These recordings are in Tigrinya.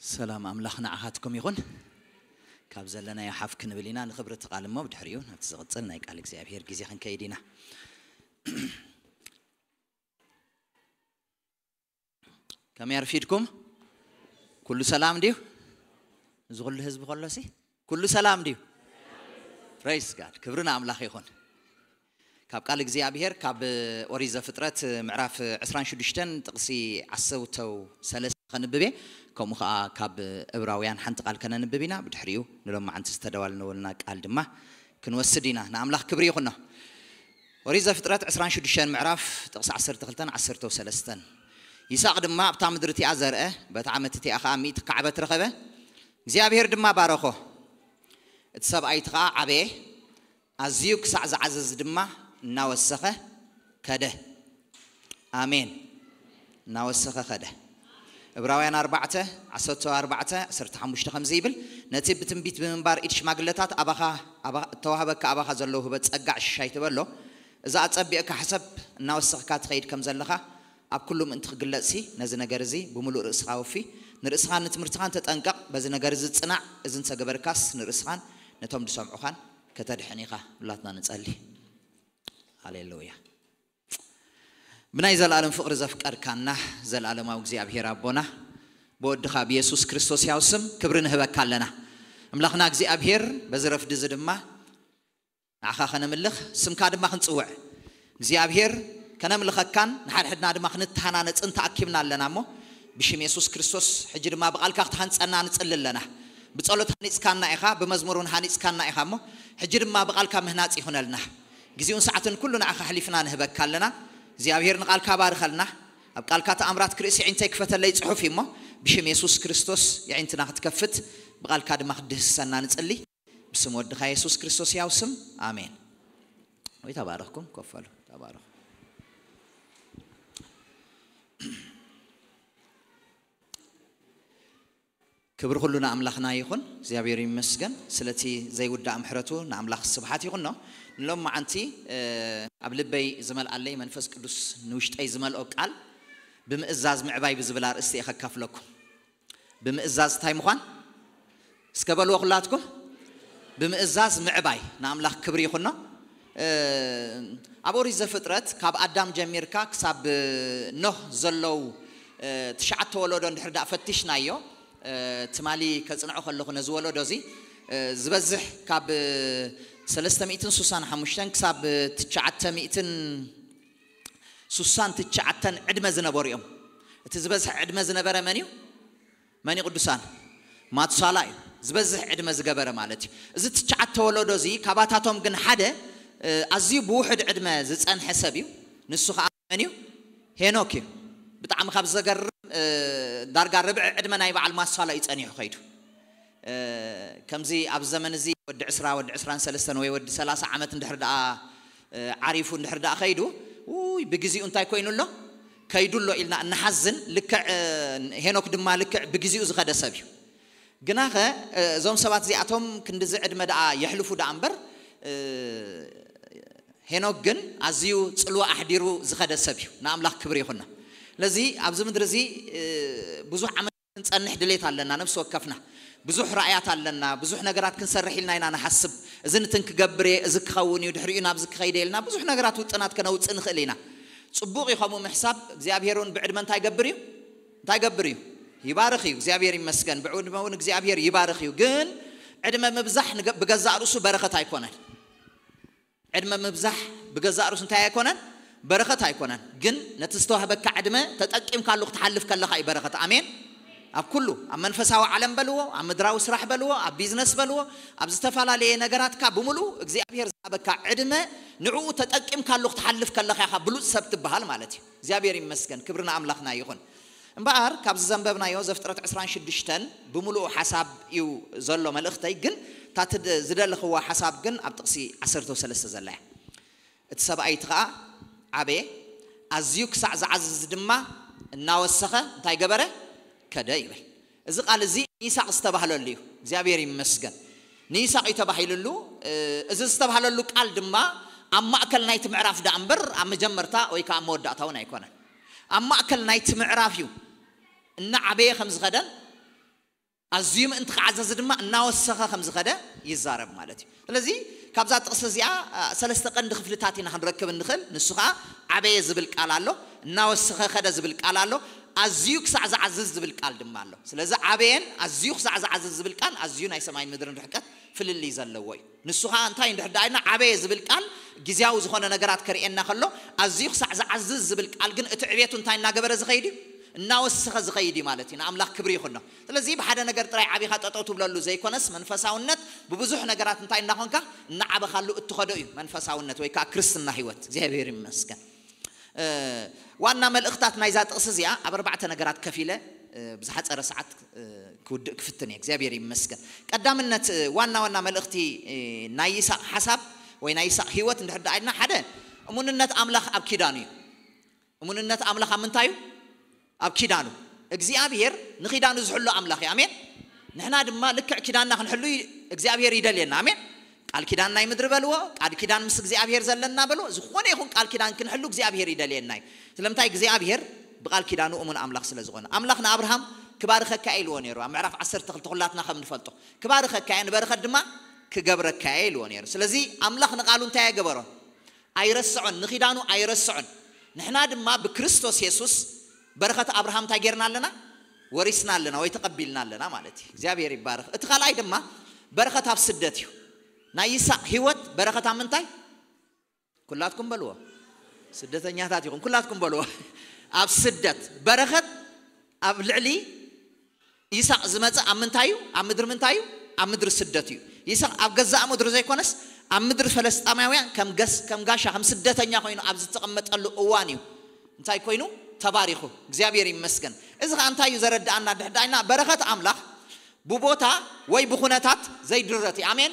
ሰላም ኣምላኽ ንዓኻትኩም ይኹን። ካብ ዘለናዮ ሓፍ ክንብል ኢና ንኽብሪ እቲ ቃል እሞ፣ ብድሕሪኡ ናብቲ ዝቕጽል ናይ ቃል እግዚኣብሔር ግዜ ክንከይድ ኢና። ከመይ ኣርፊድኩም? ኩሉ ሰላም ድዩ? እዚ ኩሉ ህዝቢ ከሎሲ ኩሉ ሰላም ድዩ? ፕሬስ ጋድ፣ ክብሪ ንኣምላኽ ይኹን። ካብ ቃል እግዚኣብሔር ካብ ኦሪት ዘፍጥረት ምዕራፍ ዕስራን ሽዱሽተን ጥቕሲ ዓሰርተው ሰለስተ ከንብብ እየ። ከምኡ ኸዓ ካብ እብራውያን ሓንቲ ቃል ከነንብብ ኢና። ብድሕሪኡ ንሎማዓንቲ ዝተደዋልነወልና ቃል ድማ ክንወስድ ኢና። ንኣምላኽ ክብሪ ይኹኖ። ኦሪት ዘፍጥረት ዕስራን ሽዱሽተን ምዕራፍ ጥቕሲ ዓሰርተ ክልተን ዓሰርተው ሰለስተን። ይስሐቅ ድማ ኣብታ ምድሪ እቲኣ ዘርአ፣ በታ ዓመት እቲኣ ኸዓ ሚእቲ ካዕበት ረኸበ። እግዚኣብሔር ድማ ባረኾ። እቲ ሰብኣይ እቲ ኸዓ ዓበየ፣ ኣዝዩ ክሳዕ ዝዓዝዝ ድማ እናወሰኸ ከደ። ኣሜን። እናወሰኸ ከደ። እብራውያን ኣርባዕተ፣ ዓሰርተ ኣርባዕተ፣ ዓሰርተ ሓሙሽተ ከምዚ ይብል፣ ነቲ ብትንቢት ብምንባር ኢድ ሽማግለታት ኣባኻ፣ ኣባ-፣ እተዋህበካ ኣባኻ ዘለዉ ህበት ጸጋ ዕሽሽ ኣይትበሎ። እዛ ኣጸቢቕካ ሕሰብ፣ እናወሰኽካ ትኸይድ ከም ዘለኻ ኣብ ኩሉ ምእንቲ ክግለጽሲ፣ ነዚ ነገር እዚ ብምሉእ ርእስኻ ወፊ። ንርእስኻን ንትምህርትኻን ተጠንቀቕ። በዚ ነገር እዚ ጽናዕ። እዚ እንተገበርካስ ንርእስኻን ነቶም ዝሰምዑኻን ከተድሕን ኢኻ። ሁላትና ንጸሊ። ሃሌሉያ። ብናይ ዘለኣለም ፍቕሪ ዘፍቀርካና ዘለኣለማዊ እግዚኣብሔር ኣቦና፣ ብወድኻ ብየሱስ ክርስቶስ ያው ስም ክብሪ ንህበካ ኣለና። ኣምላኽና እግዚኣብሔር፣ በዚ ረፍዲ እዚ ድማ ንዓኻ ከነምልኽ፣ ስምካ ድማ ክንጽውዕ፣ እግዚኣብሔር፣ ከነምልኸካን ንሓድሕድና ድማ ክንተሃናነጽን ተኣኪብና ኣለና እሞ፣ ብሽም የሱስ ክርስቶስ ሕጂ ድማ ብቓልካ ክትሃንጸና ንጽሊ ኣለና። ብጸሎት ሃኒጽካና ኢኻ፣ ብመዝሙር እውን ሃኒጽካና ኢኻ እሞ፣ ሕጂ ድማ ብቓልካ ምህናጽ ይኹነልና። ግዜኡን ሰዓትን ኩሉ ንዓኻ ኣሕሊፍና ንህበካ ኣለና። እግዚኣብሔር ንቓልካ ባርኸልና። ኣብ ቃልካ ተኣምራት ክርእሲ ዒንተይ ክፈተለይ ጽሑፍ እዩ እሞ፣ ብሽም የሱስ ክርስቶስ የዒንትና ክትከፍት፣ ብቓልካ ድማ ክትድህስሰና ንጽሊ። ብስም ወድኻ የሱስ ክርስቶስ ያው ስም፣ ኣሜን። ወይ ተባረኽኩም፣ ኮፍ በሉ፣ ተባረኹ። ክብሪ ኩሉ ንኣምላኽና ይኹን። እግዚኣብሔር ይመስገን ስለቲ ዘይውዳእ ምሕረቱ። ንኣምላኽ ስብሓት ይኹኖ። ንሎም መዓንቲ፣ እ፣ ኣብ ልበይ ዝመልኣለይ መንፈስ ቅዱስ ንውሽጠይ ዝመልኦ ቃል ብምእዛዝ ምዕባይ ብዝብል ኣርእስቲ እየ ከካፍለኩም። ብምእዛዝ እንታይ ምዃን? እስከ በልዎ ኩላትኩም። ብምእዛዝ ምዕባይ። ንኣምላኽ ክብሪ ይኹኖ። እ፣ ኣብ ኦሪት ዘፍጥረት ካብ ኣዳም ጀሚርካ ክሳብ ኖህ ዘለዉ፣ እ፣ ትሽዓተ ወለዶ እንድሕር ደኣ ፈቲሽናዮ፣ እ፣ ትማሊ ከጽንዖ ከለኹ ነዚ ወለዶ እዚ፣ እ፣ ዝበዝሕ ካብ ሰለስተ ሚእትን ስሳን ሓሙሽተን ክሳብ ትሽዓተ ሚእትን ስሳን ትሽዓተን ዕድመ ዝነበሩ እዮም። እቲ ዝበዝሕ ዕድመ ዝነበረ መን እዩ? መን እዩ ቅዱሳን? ማቱሳላ እዩ። ዝበዝሕ ዕድመ ዝገበረ ማለት እዩ። እዚ ትሽዓተ ወለዶ እዚ ካባታቶም ግን ሓደ፣ እ፣ ኣዝዩ ብውሑድ ዕድመ ዝጸንሐ ሰብ እዩ። ንሱ ኸዓ መን እዩ? ሄኖክ እዩ። ብጣዕሚ ካብ ዘገርም፣ እ፣ ዳርጋ ርብዒ ዕድመ ናይ በዓል ማቱሳላ እዩ ጸኒሑ ኸይዱ። እ፣ ከምዚ ኣብ ዘመን እዚ ወዲ ዕስራ፣ ወዲ ዕስራን ሰለስተን ወይ ወዲ ሰላሳ ዓመት እንድሕር ደኣ፣ እ፣ ዓሪፉ እንድሕር ደኣ ኸይዱ፣ ውይ፣ ብግዜኡ እንታይ ኮይኑ ኣሎ? ከይዱ ኣሎ ኢልና እንሓዝን፣ ልክዕ፣ እ፣ ሄኖክ ድማ ልክዕ ብግዜኡ ዝኸደ ሰብ እዩ። ግናኸ፣ እ፣ እዞም ሰባት እዚኣቶም ክንድዚ ዕድመ ደኣ የሕልፉ ደኣ እምበር፣ እ፣ ሄኖክ ግን ኣዝዩ ጽልዋ ኣሕዲሩ ዝኸደ ሰብ እዩ። ንኣምላኽ ክብሪ ይኹና። ስለዚ ኣብዚ ምድሪ እዚ፣ እ፣ ብዙሕ ዓመት ክንጸንሕ ድሌት ኣለና፣ ነፍሲ ወከፍና። ብዙሕ ራእያት ኣለና፣ ብዙሕ ነገራት ክንሰርሕ ኢልና ኢና ንሓስብ። እዚ ንትን ክገብር እየ፣ እዚ ክኸውን እዩ፣ ድሕሪኡ ናብዚ ክኸይደ ኢልና ብዙሕ ነገራት ውጥናት ከነውጽእ ንኽእል ኢና። ጽቡቕ እዩ ከምኡ ምሕሳብ። እግዚኣብሔር እውን ብዕድመ እንታይ ይገብር እዩ? እንታይ ይገብር እዩ? ይባርኽ እዩ። እግዚኣብሔር ይመስገን። ብዕድመ እውን እግዚኣብሔር ይባርኽ እዩ። ግን ዕድመ ምብዛሕ ንገ-፣ ብገዛእ ርእሱ በረኸት ኣይኮነን። ዕድመ ምብዛሕ ብገዛእ ርእሱ እንታይ ኣይኮነን? በረኸት ኣይኮነን። ግን ነቲ ዝተዋህበካ ዕድመ ተጠቂምካሉ ክትሓልፍ ከለኻ እዩ በረኸት። ኣሜን። ኣብ ኩሉ፣ ኣብ መንፈሳዊ ዓለም በልዎ፣ ኣብ ምድራዊ ስራሕ በልዎ፣ ኣብ ቢዝነስ በልዎ፣ ኣብ ዝተፈላለየ ነገራትካ ብምሉኡ እግዚኣብሔር ዝሃበካ ዕድመ ንዕኡ ተጠቂምካሉ ክትሓልፍ ከለኻ ኢኻ ብሉጽ ሰብ ትበሃል ማለት እዩ። እግዚኣብሔር ይመስገን። ክብሪ ንኣምላኽና ይኹን። እምበኣር ካብዚ ዘንበብናዮ ዘፍጥረት ዕስራን ሽዱሽተን ብምሉኡ ሓሳብ እዩ ዘሎ መልእኽተይ፣ ግን እታ ትድ-፣ ዝደለኽዋ ሓሳብ ግን ኣብ ጥቕሲ ዓሰርተ ሰለስተ ዘላ እያ። እቲ ሰብኣይ እቲ ኸኣ ዓበየ፣ ኣዝዩ ክሳዕ ዝዓዝዝ ድማ እናወሰኸ እንታይ ገበረ? ከደ ይብል። እዚ ቃል እዚ ንይስሐቅ ዝተባህለሉ እዩ። እግዚኣብሔር ይመስገን። ንይስሐቅ እዩ ተባሂልሉ። እ፣ እዚ ዝተባህለሉ ቃል ድማ ኣብ ማእከል ናይቲ ምዕራፍ ደኣ እምበር ኣብ መጀመርታ ወይ ከዓ ኣብ መወዳእታ እውን ኣይኮነን። ኣብ ማእከል ናይቲ ምዕራፍ እዩ እናዓበየ ከም ዝኸደን ኣዝዩ ምእንቲ ክዓዘዝ ድማ እናወሰኸ ከም ዝኸደ ይዛረብ ማለት እዩ። ስለዚ ካብዛ ጥቕሲ እዚኣ ሰለስተ ቀንዲ ክፍልታት ኢና ክንረክብ እንኽእል። ንሱ ከዓ ዓበየ ዝብል ቃል ኣሎ፣ እናወሰኸ ኸደ ዝብል ቃል ኣሎ፣ ኣዝዩ ክሳዕ ዝዓዝዝ ዝብል ቃል ድማ ኣሎ። ስለዚ ዓበየን ኣዝዩ ክሳዕ ዝዓዝዝ ዝብል ቃል ኣዝዩ ናይ ሰማይን ምድርን ርሕቀት ፍልልይ ዘለዎ እዩ። ንሱ ከዓ እንታይ እንድሕር ደኣ ኢልና ዓበየ ዝብል ቃል ግዜያዊ ዝኾነ ነገራት ከርእየና ከሎ፣ ኣዝዩ ክሳዕ ዝዓዝዝ ዝብል ቃል ግን እቲ ዕቤቱ እንታይ እናገበረ ዝኸይድ እዩ? እናወሰኸ ዝኸይድ እዩ ማለት እዩ። ንኣምላኽ ክብሪ ይኹኖ። ስለዚ ብሓደ ነገር ጥራይ ዓቢኻ ጠጠው ትብለሉ ዘይኮነስ መንፈሳውነት ብብዙሕ ነገራት እንታይ እናኾንካ እናዓበኻሉ እትኸዶ እዩ መንፈሳውነት ወይ ከዓ ክርስትና ህይወት። እግዚኣብሔር ይመስገን። ዋና መልእኽታት ናይዛ ጥቕሲ እዚኣ ኣብ ኣርባዕተ ነገራት ከፊለ ብዝሓፀረ ሰዓት ክውድእ ክፍትን እየ። እግዚኣብሔር ይመስገን። ቀዳምነት ዋና ዋና መልእኽቲ ናይ ይስሐቅ ሓሳብ ወይ ናይ ይስሐቅ ህይወት እንድሕር ደኣ ኢልና ሓደ እሙንነት ኣምላኽ ኣብ ኪዳኑ እዩ። እሙንነት ኣምላኽ ኣብ ምንታይ እዩ? ኣብ ኪዳኑ። እግዚኣብሔር ንኪዳኑ ዝሕሉ ኣምላኽ እዩ። ኣሜን። ንሕና ድማ ልክዕ ኪዳንና ክንሕሉ እግዚኣብሔር ይደልየና። ኣሜን። ቃል ኪዳን ናይ ምድሪ በልዎ፣ ቃል ኪዳን ምስ እግዚኣብሔር ዘለና በልዎ፣ ዝኾነ ይኹን ቃል ኪዳን ክንሕሉ እግዚኣብሔር ይደልየና እዩ። ስለምንታይ? እግዚኣብሔር ብቃል ኪዳኑ እሙን ኣምላኽ ስለ ዝኾነ። ኣምላኽ ንኣብርሃም ክባርከካ እየ ኢልዎ ነይሩ። ኣብ ምዕራፍ ዓሰርተ ክልተ ኩላትና ከም ንፈልጦ ክባርከካ እየ፣ ንበረኸት ድማ ክገብረካ እየ ኢልዎ ነይሩ። ስለዚ ኣምላኽ ንቃሉ እንታይ ኣገበሮ? ኣይረስዖን፣ ንኺዳኑ ኣይረስዖን። ንሕና ድማ ብክርስቶስ የሱስ በረኸት ኣብርሃም እንታይ ጌርና ኣለና? ወሪስና ኣለና ወይ ተቐቢልና ኣለና ማለት እዩ። እግዚኣብሔር ይባረኽ። እቲ ካልኣይ ድማ በረኸት ኣብ ስደት እዩ። ናይ ይስሐቅ ህይወት በረኸት ኣብ ምንታይ? ኩላትኩም በልዎ። ስደተኛታት ይኹን ኩላትኩም በልዎ። ኣብ ስደት በረኸት ኣብ ልዕሊ ይስሐቅ ዝመጸ ኣብ ምንታይ እዩ? ኣብ ምድሪ ምንታይ እዩ? ኣብ ምድሪ ስደት እዩ። ይስሐቅ ኣብ ገዛእ ምድሩ ዘይኮነስ ኣብ ምድሪ ፈለስጣማውያን ከም ገስ ከም ጋሻ ከም ስደተኛ ኮይኑ ኣብ ዝተቐመጠሉ እዋን እዩ እንታይ ኮይኑ ተባሪኹ። እግዚኣብሔር ይመስገን። እዚ ከዓ እንታይ እዩ ዘረድኣና? ድሕዳይና በረኸት ኣምላኽ ብቦታ ወይ ብኹነታት ዘይድረት እዩ። ኣሜን።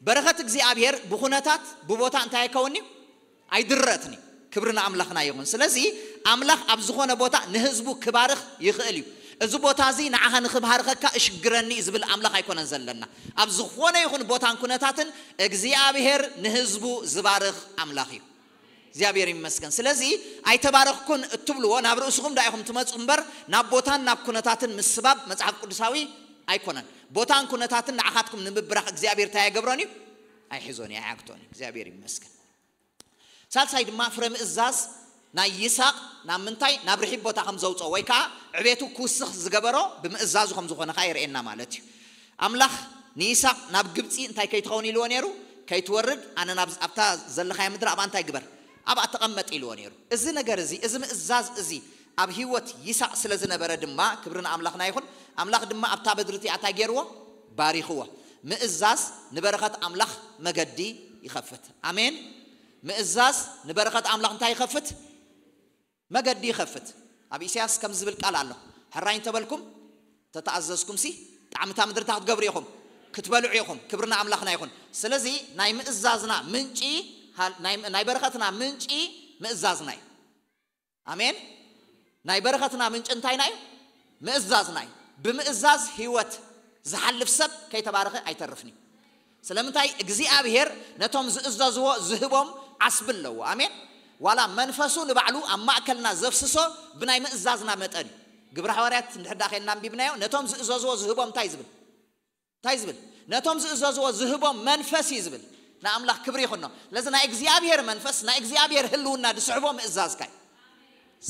በረኸት እግዚኣብሔር ብኹነታት ብቦታ እንታይ ኣይከውን እዩ? ኣይድረትን እዩ። ክብሪ ንኣምላኽና ይኹን። ስለዚ ኣምላኽ ኣብ ዝኾነ ቦታ ንህዝቡ ክባርኽ ይኽእል እዩ። እዚ ቦታ እዚ ንዓኻ ንኽባርኸካ እሽግረኒ እዩ ዝብል ኣምላኽ ኣይኮነን ዘለና። ኣብ ዝኾነ ይኹን ቦታን ኩነታትን እግዚኣብሔር ንህዝቡ ዝባርኽ ኣምላኽ እዩ። እግዚኣብሔር ይመስገን። ስለዚ ኣይተባረኽኩን እትብልዎ ናብ ርእስኹም ዳ ኢኹም ትመፁ እምበር ናብ ቦታን ናብ ኩነታትን ምስባብ መፅሓፍ ቅዱሳዊ ኣይኮነን። ቦታን ኩነታትን ንዓኻትኩም ንምብራኽ እግዚኣብሔር እንታይ ኣይገብሮን እዩ? ኣይሕዞን እዩ፣ ኣይዓግቶን እዩ። እግዚኣብሔር ይመስገን። ሳልሳይ ድማ ፍረ ምእዛዝ ናይ ይስሐቅ ናብ ምንታይ? ናብ ርሒብ ቦታ ከም ዘውፅኦ ወይ ከዓ ዕቤቱ ክውስኽ ዝገበሮ ብምእዛዙ ከም ዝኾነ ከዓ የርእየና ማለት እዩ። ኣምላኽ ንይስሐቅ ናብ ግብፂ እንታይ ከይትኸውን ኢልዎ ነይሩ? ከይትወርድ፣ ኣነ ናብ ኣብታ ዘለኻያ ምድሪ ኣብኣ እንታይ ግበር? ኣብኣ ተቐመጥ ኢልዎ ነይሩ። እዚ ነገር እዚ፣ እዚ ምእዛዝ እዚ ኣብ ህይወት ይስሐቅ ስለ ዝነበረ ድማ ክብሪ ንኣምላኽና ይኹን። ኣምላኽ ድማ ኣብታ ምድሪ እቲኣ እንታይ ገይርዎ? ባሪኽዎ። ምእዛዝ ንበረኸት ኣምላኽ መገዲ ይኸፍት። ኣሜን። ምእዛዝ ንበረኸት ኣምላኽ እንታይ ይኸፍት? መገዲ ይኸፍት። ኣብ ኢሳያስ ከም ዝብል ቃል ኣሎ፣ ሕራይ እንተበልኩም ተተኣዘዝኩም ሲ ብጣዕሚ እታ ምድሪ እንታይ ክትገብሩ ኢኹም? ክትበልዑ ኢኹም። ክብሪ ንኣምላኽና ይኹን። ስለዚ ናይ ምእዛዝና ምንጪ፣ ናይ በረኸትና ምንጪ ምእዛዝና እዩ። ኣሜን። ናይ በረኸትና ምንጪ እንታይና እዩ? ምእዛዝና እዩ። ብምእዛዝ ህይወት ዝሓልፍ ሰብ ከይተባረኸ ኣይተርፍን እዩ። ስለምንታይ? እግዚኣብሔር ነቶም ዝእዘዝዎ ዝህቦም ዓስቢ ኣለዎ። ኣሜን። ዋላ መንፈሱ ንባዕሉ ኣብ ማእከልና ዘፍስሶ ብናይ ምእዛዝና መጠን እዩ። ግብረ ሃዋርያት እንድሕር ዳ ኸይድና ኣንቢብናዮ፣ ነቶም ዝእዘዝዎ ዝህቦም እንታይ ዝብል? እንታይ ዝብል? ነቶም ዝእዘዝዎ ዝህቦም መንፈስ እዩ ዝብል። ንኣምላኽ ክብሪ ይኹኖ። ስለዚ ናይ እግዚኣብሔር መንፈስ፣ ናይ እግዚኣብሔር ህልውና ዝስዕቦ ምእዛዝካ እዩ።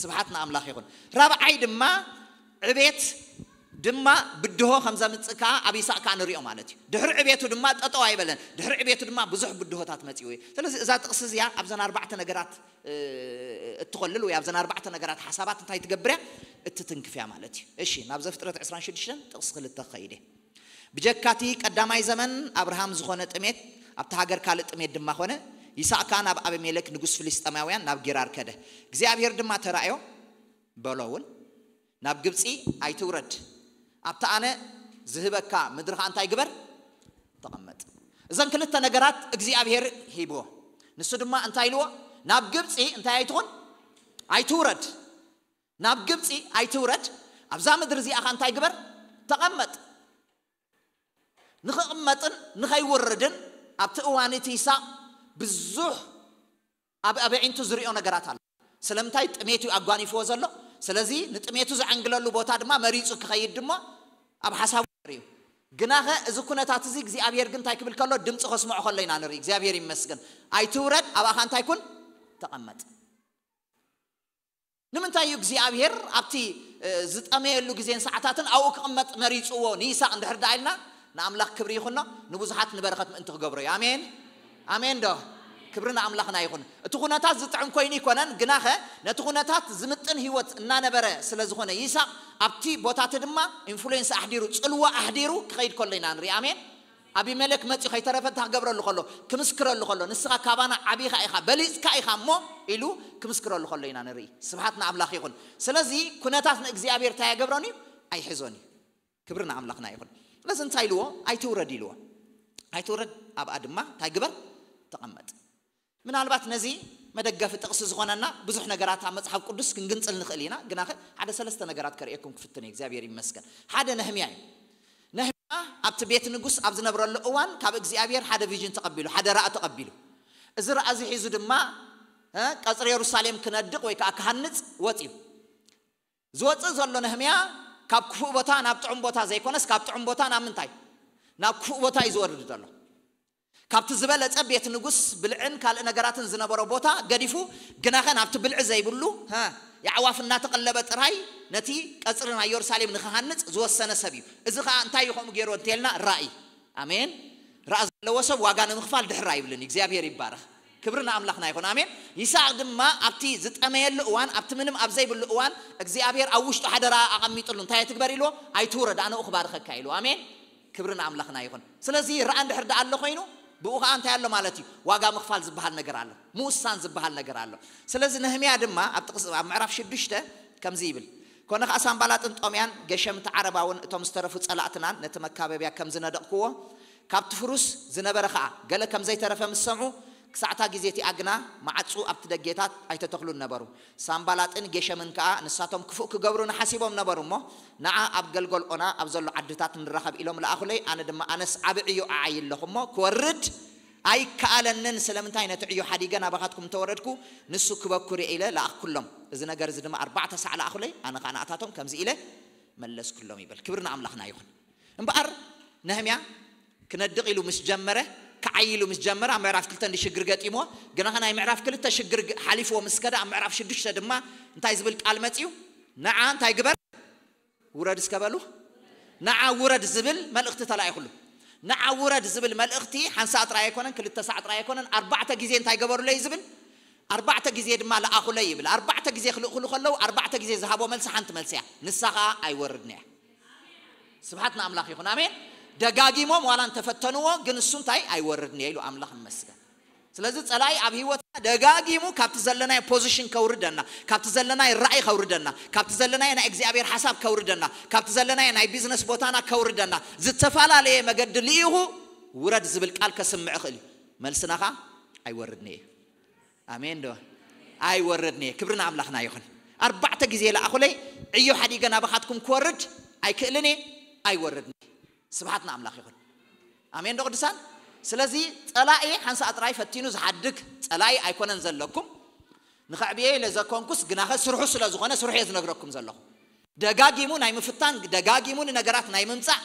ስብሓት ንኣምላኽ ይኹን። ራብዓይ ድማ ዕቤት ድማ ብድሆ ከም ዘምጽእ ከዓ ኣብ ይስሐቅ ከዓ ንሪኦ ማለት እዩ። ድሕሪ ዕቤቱ ድማ ጠጠው ኣይበለን። ድሕሪ ዕቤቱ ድማ ብዙሕ ብድሆታት መጺኡ እዩ። ስለዚ እዛ ጥቕሲ እዚኣ ኣብዘን ኣርባዕተ ነገራት እትኸልል ወይ ኣብዘን ኣርባዕተ ነገራት ሓሳባት እንታይ ትገብር እያ? እትትንክፍ እያ ማለት እዩ። እሺ፣ ናብ ዘፍጥረት ዕስራን ሽዱሽተን ጥቕሲ ክልተ ክኸይድ እየ። ብጀካቲ ቀዳማይ ዘመን ኣብርሃም ዝኾነ ጥሜት ኣብቲ ሃገር ካልእ ጥሜት ድማ ኾነ። ይስሐቅ ከኣ ናብ ኣቢሜሌክ ንጉስ ፍልስጤማውያን ናብ ጌራር ከደ። እግዚኣብሔር ድማ ተራእዮ በሎ እውን ናብ ግብፂ ኣይትውረድ፣ ኣብቲ ኣነ ዝህበካ ምድሪ ከዓ እንታይ ግበር? ተቐመጥ። እዘን ክልተ ነገራት እግዚኣብሔር ሂብዎ። ንሱ ድማ እንታይ ኢልዎ? ናብ ግብፂ እንታይ ኣይትኹን? ኣይትውረድ። ናብ ግብፂ ኣይትውረድ። ኣብዛ ምድሪ እዚኣ ከዓ እንታይ ግበር? ተቐመጥ። ንኽቕመጥን ንኸይውርድን ኣብቲ እዋን እቲ ይስሐቅ ብዙሕ ኣብ ኣበዒንቱ ዝሪኦ ነገራት ኣሎ። ስለምንታይ? ጥሜት እዩ ኣጓኒፍዎ ዘሎ። ስለዚ ንጥሜቱ ዘዐንግለሉ ቦታ ድማ መሪፁ ክኸይድ ድማ ኣብ ሓሳቡ እዩ። ግናኸ እዚ ኩነታት እዚ እግዚኣብሔር ግን እንታይ ክብል ከሎ፣ ድምፂ ከስምዖ ከሎ ኢና ንርኢ። እግዚኣብሔር ይመስገን። ኣይትውረድ፣ ኣብኣኻ እንታይ ኩን፣ ተቐመጥ። ንምንታይ እዩ እግዚኣብሔር ኣብቲ ዝጠመየሉ ግዜን ሰዓታትን ኣብኡ ክቕመጥ መሪፅዎ ንይስሐቅ እንድሕር ደኣ ኢልና፣ ንኣምላኽ ክብሪ ይኹኖ፣ ንብዙሓት ንበረኸት ምእንቲ ክገብሮ እዩ። ኣሜን። ኣሜን ዶ? ክብሪ ንኣምላኽና ይኹን። እቲ ኩነታት ዝጥዕም ኮይኑ ኣይኮነን፣ ግናኸ ነቲ ኩነታት ዝምጥን ህይወት እናነበረ ስለ ዝኾነ ይስሐቅ ኣብቲ ቦታቲ ድማ ኢንፍሉዌንስ ኣሕዲሩ፣ ፅልዋ ኣሕዲሩ ክኸይድ ከሎ ኢና ንርኢ። ኣሜን። ኣቢመለክ መፂኡ ከይተረፈ እንታይ ክገብረሉ ከሎ፣ ክምስክረሉ ከሎ፣ ንስኻ ካባና ዓቢኻ ኢኻ፣ በሊፅካ ኢኻ እሞ ኢሉ ክምስክረሉ ከሎ ኢና ንርኢ። ስብሓት ንኣምላኽ ይኹን። ስለዚ ኩነታት ንእግዚኣብሔር እንታይ ኣይገብሮን እዩ? ኣይሕዞን እዩ። ክብሪ ንኣምላኽና ይኹን። ስለዚ እንታይ ኢልዎ? ኣይትውረድ ኢልዎ። ኣይትውረድ፣ ኣብኣ ድማ እንታይ ግበር? ተቐመጥ። ምናልባት ነዚ መደገፊ ጥቕሲ ዝኾነና ብዙሕ ነገራት ኣብ መጽሓፍ ቅዱስ ክንግንጽል ንኽእል ኢና። ግናኸ ሓደ ሰለስተ ነገራት ከርእየኩም ክፍትን እየ። እግዚኣብሔር ይመስገን። ሓደ ነህምያ እዩ። ነህምያ ኣብቲ ቤት ንጉስ ኣብ ዝነብረሉ እዋን ካብ እግዚኣብሔር ሓደ ቪዥን ተቐቢሉ፣ ሓደ ራእ ተቐቢሉ። እዚ ራእ እዚ ሒዙ ድማ እ፣ ቀጽሪ የሩሳሌም ክነድቕ ወይ ከዓ ክሃንጽ ወጽዩ። ዝወጽእ ዘሎ ነህምያ ካብ ክፉእ ቦታ ናብ ጥዑም ቦታ ዘይኮነስ ካብ ጥዑም ቦታ ናብ ምንታይ? ናብ ክፉእ ቦታ እዩ ዝወርድ ዘሎ። ካብቲ ዝበለጸ ቤት ንጉስ ብልዕን ካልእ ነገራትን ዝነበሮ ቦታ ገዲፉ፣ ግናኸ ናብቲ ብልዒ ዘይብሉ፣ ሀ፣ የዕዋፍ እናተቐለበ ጥራይ ነቲ ቀጽሪ ናይ የሩሳሌም ንኽሃንጽ ዝወሰነ ሰብ እዩ። እዚ ኸኣ እንታይ እዩ ከምኡ ገይሩ እንተልና? ራእይ። ኣሜን። ራእይ ዘለዎ ሰብ ዋጋ ንምኽፋል ድሕር ኣይብልን። እግዚኣብሔር ይባረኽ። ክብሪ ንኣምላኽና ይኹን። ኣሜን። ይስሐቅ ድማ ኣብቲ ዝጠመየሉ እዋን፣ ኣብቲ ምንም ኣብ ዘይብሉ እዋን እግዚኣብሔር ኣብ ውሽጡ ሓደ ራእይ ኣቐሚጥሉ። እንታይ ትግበር ኢልዎ? ኣይትውረድ፣ ኣነ ክባርኸካ ኢሉ። ኣሜን። ክብሪ ንኣምላኽና ይኹን። ስለዚ ራእይ እንድሕር ደኣ ኣሎ ኮይኑ፣ ብኡ ኸዓ እንታይ ኣሎ ማለት እዩ? ዋጋ ምኽፋል ዝበሃል ነገር ኣሎ። ምውሳን ዝበሃል ነገር ኣሎ። ስለዚ ነህምያ ድማ ኣብ ጥቕስ-፣ ኣብ ምዕራፍ ሽዱሽተ ከምዚ ይብል፣ ኮነ ኸዓ ሳምባላጥን ጦምያን ገሸም እቲ ዓረባውን እቶም ዝተረፉ ጸላእትናን ነቲ መካበብያ ከም ዝነደቕክዎ፣ ካብቲ ፍሩስ ዝነበረ ኸዓ ገለ ከም ዘይተረፈ ምስ ሰምዑ፣ ክሳዕታ ግዜ እቲኣ ግና መዓጹ ኣብቲ ደጌታት ኣይተተኽሉን ነበሩ። ሳምባላጥን ጌሸምን ከኣ ንሳቶም ክፉእ ክገብሩኒ ሓሲቦም ነበሩ እሞ፣ ንዓ ኣብ ገልጎል ኦና ኣብ ዘሎ ዓድታት ንራኸብ ኢሎም ለኣኹለይ። ኣነ ድማ፣ ኣነስ ዓቢ ዕዮ ኣዓዪ ኣለኹ እሞ፣ ክወርድ ኣይከኣለንን። ስለምንታይ ነቲ ዕዮ ሓዲገ ናባኻትኩም እንተወረድኩ፣ ንሱ ክበኩር እየ ኢለ ለኣኽኩሎም። እዚ ነገር እዚ ድማ ኣርባዕተ ሳዕ ለኣኹለይ። ኣነ ኸኣ ንኣታቶም ከምዚ ኢለ መለስኩሎም ይብል። ክብሪ ንኣምላኽና ይኹን። እምበኣር ነህምያ ክነድቕ ኢሉ ምስ ጀመረ፣ ክዓዪ ኢሉ ምስ ጀመረ፣ ኣብ ምዕራፍ ክልተ እንዲ ሽግር ገጢምዎ። ግና ናይ ምዕራፍ ክልተ ሽግር ግ-፣ ሓሊፍዎ ምስ ከደ፣ ኣብ ምዕራፍ ሽዱሽተ ድማ እንታይ ዝብል ቃል መጺኡ? ንዓ እንታይ ግበር? ውረድ እስከ በሉ። ንዓ ውረድ ዝብል መልእኽቲ ተላኢኹሉ። ንዓ ውረድ ዝብል መልእኽቲ ሓንሳእ ጥራይ ኣይኮነን፣ ክልተ ሳዕ ጥራይ ኣይኮነን፣ ኣርባዕተ ግዜ እንታይ ገበሩለይ ዝብል? ኣርባዕተ ግዜ ድማ ለኣኹለይ ይብል። ኣርባዕተ ግዜ ክልእኹሉ ከለዉ፣ ኣርባዕተ ግዜ ዝሃቦ መልሲ ሓንቲ መልሲ እያ። ንሳ ኸኣ ኣይወርድን እያ። ስብሓት ንኣምላኽ ይኹን። ኣሜን። ደጋጊሞም ዋላ እንተፈተንዎ፣ ግን እሱ እንታይ? ኣይወርድን እየ ኢሉ። ኣምላኽ ይመስገን። ስለዚ ጸላኢ ኣብ ህይወትና ደጋጊሙ ካብቲ ዘለናዮ ፖዚሽን ከውርደና፣ ካብቲ ዘለናዮ ራእይ ከውርደና፣ ካብቲ ዘለናዮ ናይ እግዚኣብሔር ሓሳብ ከውርደና፣ ካብቲ ዘለናዮ ናይ ቢዝነስ ቦታና ከውርደና፣ ዝተፈላለየ መገዲ ልኢኹ ውረድ ዝብል ቃል ከስምዕ ይኽእል እዩ። መልስና ኸኣ ኣይወርድን እየ። ኣሜን ዶ? ኣይወርድን እየ። ክብሪ ንኣምላኽና ይኹን። ኣርባዕተ ግዜ ለኣኹለይ፣ ዕዮ ሓዲገ ናባኻትኩም ክወርድ ኣይክእልን እየ፣ ኣይወርድን እየ። ስብሓት ንኣምላኽ ይኹን። ኣሜን ዶ ቅዱሳን? ስለዚ ጸላኢ ሓንሳእ ጥራይ ፈቲኑ ዝሓድግ ጸላኢ ኣይኮነን ዘለኩም። ንኸዕብየ ኢለ ዘኮንኩስ፣ ግናኸ ስርሑ ስለ ዝኾነ ስርሑ እየ ዝነግረኩም ዘለኹ። ደጋጊሙ ናይ ምፍታን፣ ደጋጊሙ ንነገራት ናይ ምምጻእ